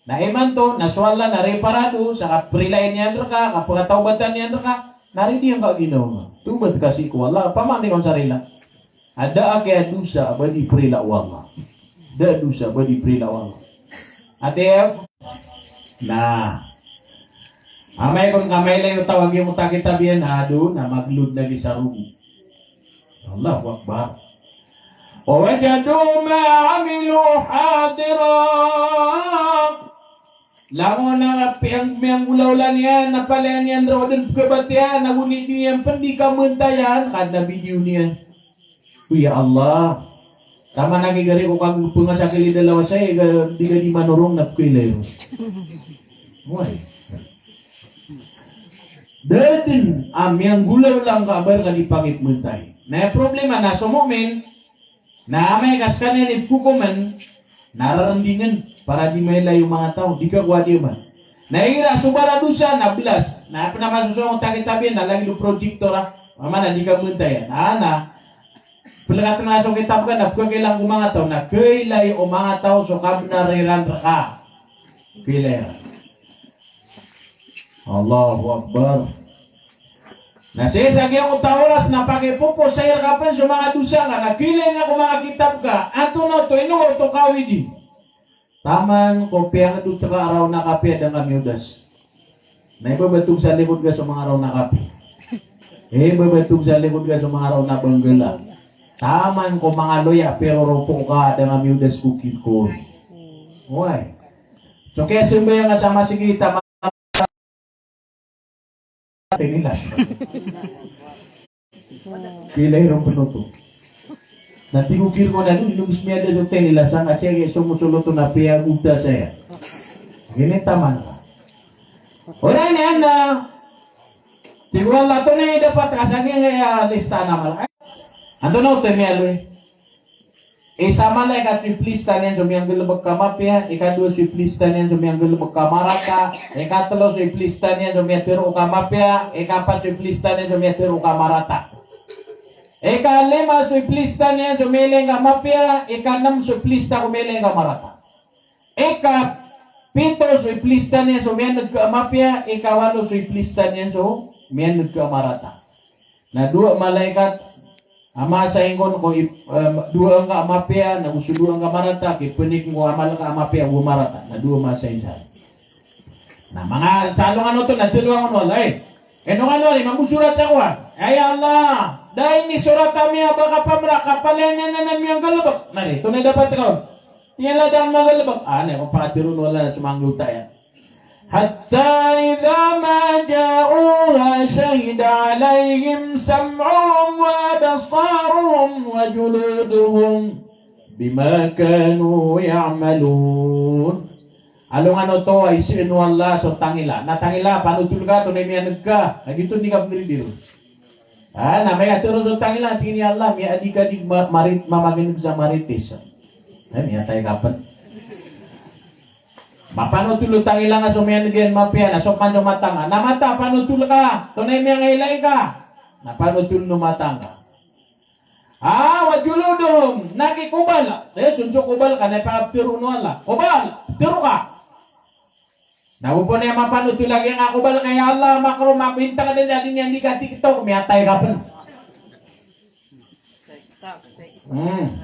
Na imanto, na so Allah na riparado sa kaprilai niyan rka, kapkatawbatan iyan rka, na ridiyan ka ginawa. Tawbat ka sii ko Allah, pamangni ka on sa rila. A da a kiyadosa a ba di prila o Allah. Da a dosa a ba di prila o Allah. Ati, na. Amay kon ka mailay o taw a giyangkoto a kitab iyan, ado, na mag-load lagi sa rogo. Allahu Akbar. Wa wajadu ma amilu hadira. Langon a piyang-, miyanggolawla niyan, na palaya niyan roo dn pkhabatiya, na goni di niyan pn di kamantayan, ka adn a video niyan. O ya Allah. Taman a gigari ko kagpnga sa kilid a lawas ay, ga-, di ka di manorong na pkhailay ron. Wai. Da dn a miyanggolawla ngka a ba rka di pakipmantay. Na aya problema na so mu'min, na amay ka skaniyan i pkhokomn, na rarndingn, para di mailay o manga taw, di ka kowa di man. Na igira so baradosa, na blas. Na pn a masosong o takitabi, na lagid o projector a, mama na di ka mantayan. Na, na, plkatn a so kitab ka, na pkhakailang ko manga taw, na khailay o manga taw so kabnar iran rka. Khailay iran. Allahu Akbar. Na sii sa giyangkoto a oras na pakipopos sa irka pn so manga dosa ngka, na khailay ngka ko manga kitab ka, antonaa oto, ino oto kawidi. Taman ko piyangdot ka a raw na kapiya da ngka miyodas. Na ibabatog sa likod ka so manga raw na kapiya. Ibabatog sa likod ka so manga raw na banggala. Taman ko manga loya piroropo ka da ngka miyodas ko kikor. Wai. So kiyasambayang ka sa masigit a Tinilas. Khailay ron pn oto. Na tig o kir ko na, ino bs miyada so tinilas, sangka siya so mosoloto na piyagoda saya. Ini taman. Ora ini anda. Tig o Allah, antonaa i dapat ka sa giyangkaya lista a amal. Antonaa oto i miyaaloy. Isa a malaikat so iplista niyan so miyanggalbk ka mapiya, ikadowa so iplista niyan so miyanggalbk ka marata, ikatlo so iplista niyan so miyatharo ka mapiya, ikapat so iplista niyan so miyatharo ka marata. Ikalima so iplista niyan so miyailay ngka mapiya, ikanm so iplista ko miyailay ngka marata. Ikapito so iplista niyan so miyan'g ka mapiya, ikawalo so iplista niyan so miyan'g ka marata. Na dowa malaikat a masaing kon ko ip-, eh, dowa angka a mapiya, na go so dowa angka a marata, kipnik ko amal ka a mapiya go marata. Na dowa masaing sa. Na manga sa alongan oto na tharoa on o Allah, eh. Ino kano ari, mambo sorat sa kowan. Ay Allah, da inisorat ami a ba kapamra, kapalaya niyan anan miyanggalbk. Na di, antonaa i dapat ka on. Aya la da ngka manggalbk. Ah, na ko pakatharo o Allah na so manga anggota iyan. Hatta idha ma ja'uha shahida alayhim sam'uhum wa absaruhum wa juluduhum bima kanu ya'malun. Alongan oto a iseen o Allah so tangila. Na tangila, panotol ka, antonaa i miyan'g ka. Na giyoto i kapnggiridi ron. Ah, na amay ka tharoon so tangila, tig iyan i Allah, miyaadi ka di ma-, marit-, mamagan'g sa marites. Ay, miyatay ka pn. Mapanotol o tangila nga so miyan'g iyan mapiya, na so pman so mata nga. Na mata, panotol ka, antonaa i miyangailay ka. Na panotol o mata nga. Ah, wa juluduhum, na ki kobal. Eh, so kobal ka na ipakaptharo o Allah. Kobal, ptharo ka. Na go pn aya mapanothol a giyangkai a kobal nga, ya Allah, makaro mabintang dn a di niyan di ka-TikTok, miyatay ka pn. Hmm.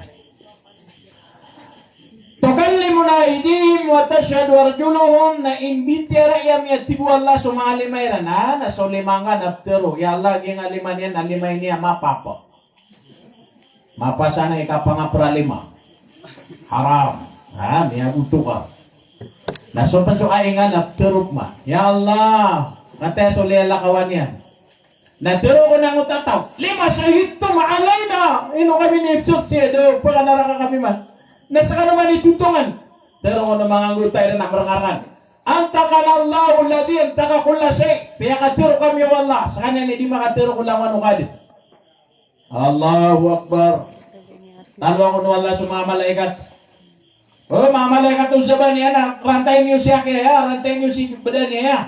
Tukallimuna aydihim wa tashhadu arjuluhum, na imbitiyarai ami, a tig o Allah, so manga lima iran, na, na so lima nga na ptharo, ya Allah, giyangkai a lima niyan na lima ini a mapapa. Mapasang i kapangapralima. Haram. Ha, miyagoto ka. Na so pn so ai nga na ptharok ma, ya Allah, kataya so liyalakawan iyan. Na tharoon angkoto a taw, "Lima shahidtum alaina?" Ino kami niipsot sii, da pkanaraka kami man. Na skano man i totongan. Tharoon o manga anggota iran a mrngarngan, "Antaqanallahu alladhi antaqa kulla shay'." Piyakatharo kami o Allah, skaniyan i di makatharo ko langon o kadn. Allahu Akbar. Taloan o Allah so manga malaikat. O manga malaikat o Zabaniya, na rantayi niyo si Aki aya, rantayi niyo si Badaniya aya.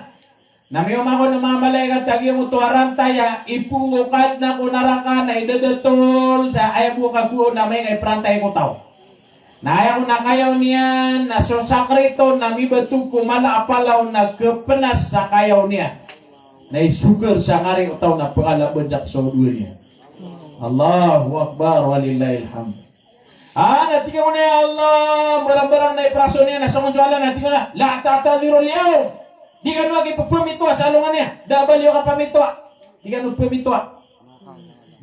Na miyaoma kon o manga malaikat a giyangkoto a rantay a ipoon ko Kadnan ko naraka na idadatol sa aya bo a kagowa on a maingka i prantay ko taw. Na aya kon a kayaw niyan na so sakrit on na mibatog ko mala a palaw na kapnas sa kayaw niyan. Na isogar sa ngari o taw na pkalaban sa kasaw dowa niyan. Allahu Akbar, walillahil hamd. Ah, na tig iyan a, "Ya Allah, mbarangbarang na ipraso niyan." Na so kon so Allah na tig iyan a, "La ta'tadhirul yawm." Di kano aki pphamitowa sa alongan iyan. Da a ba liyo kapamitowa. Di kano pphamitowa.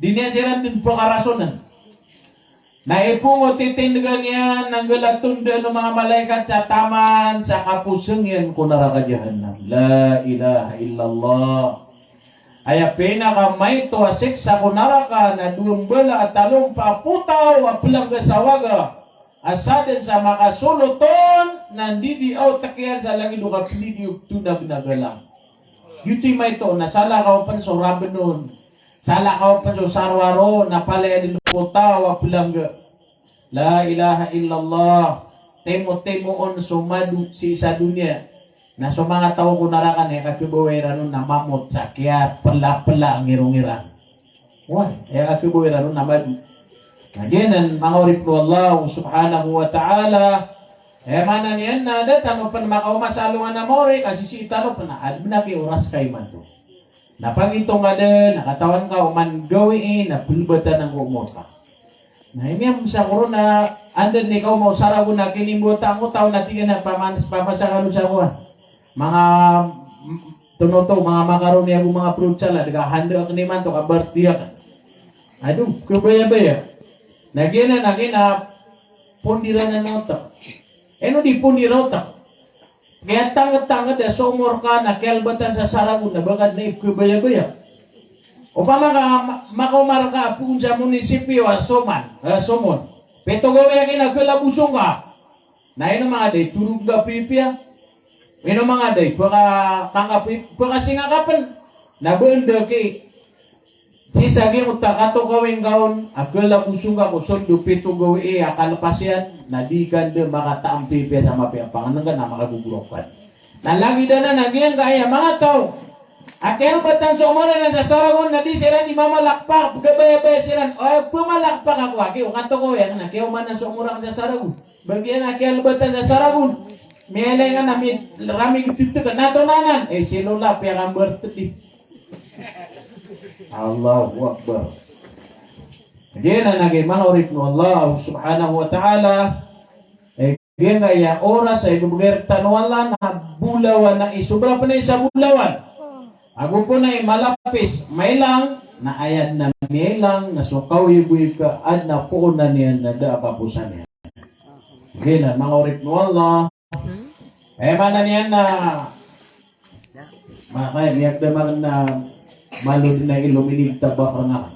Di niyan siran dn pkarasonan. Na ipoon o titindgan iyan na nggalaton dn o manga malaikat sa taman sa kaposng iyan ko naraka Jahannam. La ilaha illallah. Aya pinakamaito a siksa ko naraka na dowa mbala a talompa a potaw a plangga sa waga. A sadn sa makasolot on na ndidi a otek iyan sa lagid o kaplidi o ptonag na galang. Giyoto i maito na salakaw pn so rabn on. Salakaw pn so sarwar on, na palaya dn potaw a plangga. La ilaha illallah. Timotimoon so mado sii sa doniya. Na so manga taw ko naraka na aya kakhabawi iran on na mamot sa kiyaplapla a ngirong iran. Oway, aya kakhabawi iran on na mado. Na giyanan manga oripn o Allah subhanahu wa ta'ala. Aya maana niyan na da tano pn makaoma sa alongan a maori, ka sisii tano pn a adn a ki oras ka imanto. Na pangitong ka dn, na katawan ka oman gawii na plbatan angko omor ka. Na aya miyamsa ko ron na anda dn i kaoma o saragon a kinimbota angkoto a taw na tig iyan a paman-, pamasa kano sa kowan. Manga, mm, tonoto, manga makaroni ago manga fruit salad, ka handa akn imanto ka barti akn. Ado, kabayabaya. Na giyanan a kina pondiran o otak. Ino di pondir o otak? Kiyatangtangd a so omor ka na kiyalbatan sa saragon na ba ka dn i pkhabayabaya. Opama ka ma-, makaoma rka a poon sa munisipyo a Soman, a Somon. Pito gawii aki na khalabosong ka. Na ino manga da i torog ka pipiya. Ino manga da i paka-, kangka pi-, pakasinga ka pn. Na ba anda ki sii sa giyangkoto a katokawi ngka on a khalabosong ka ko sold o pito gawii a kalpas iyan, na di ka anda makataam pipiya sa mapiya a pangnngkn a makagogorok ka. Na lagid anan a giyangkaya manga taw a kiyalbatan so omor iran sa saragon na di siran di mamalakpak, pkhabayabaya siran, o, pmalakpak ako aki, o katokawi akn a kiyaoma anan so omor akn sa saragon. Ba giyanan a kiyalbatan sa saragon. Miyailay ngka na mi-, ramig titk, na to nanan. Eh, si Lola, piyakambartdi. Allahu Akbar. Giyanan a giya manga oripn o Allah subhanahu wa ta'ala. Eh, giyangkaya oras a ibibgay rktano o Allah na bolawan a isobra pn a isa bolawan. Ago pn a imalapis, mailang, na aya dn a miyailang, na so kaoyagoyag ka adn a poonan iyan na da a kaposan iyan. Giyanan, manga oripn o Allah. Aya maana niyan na, makaya miyagdam akn na malo dn a iluminig ta ba pernah.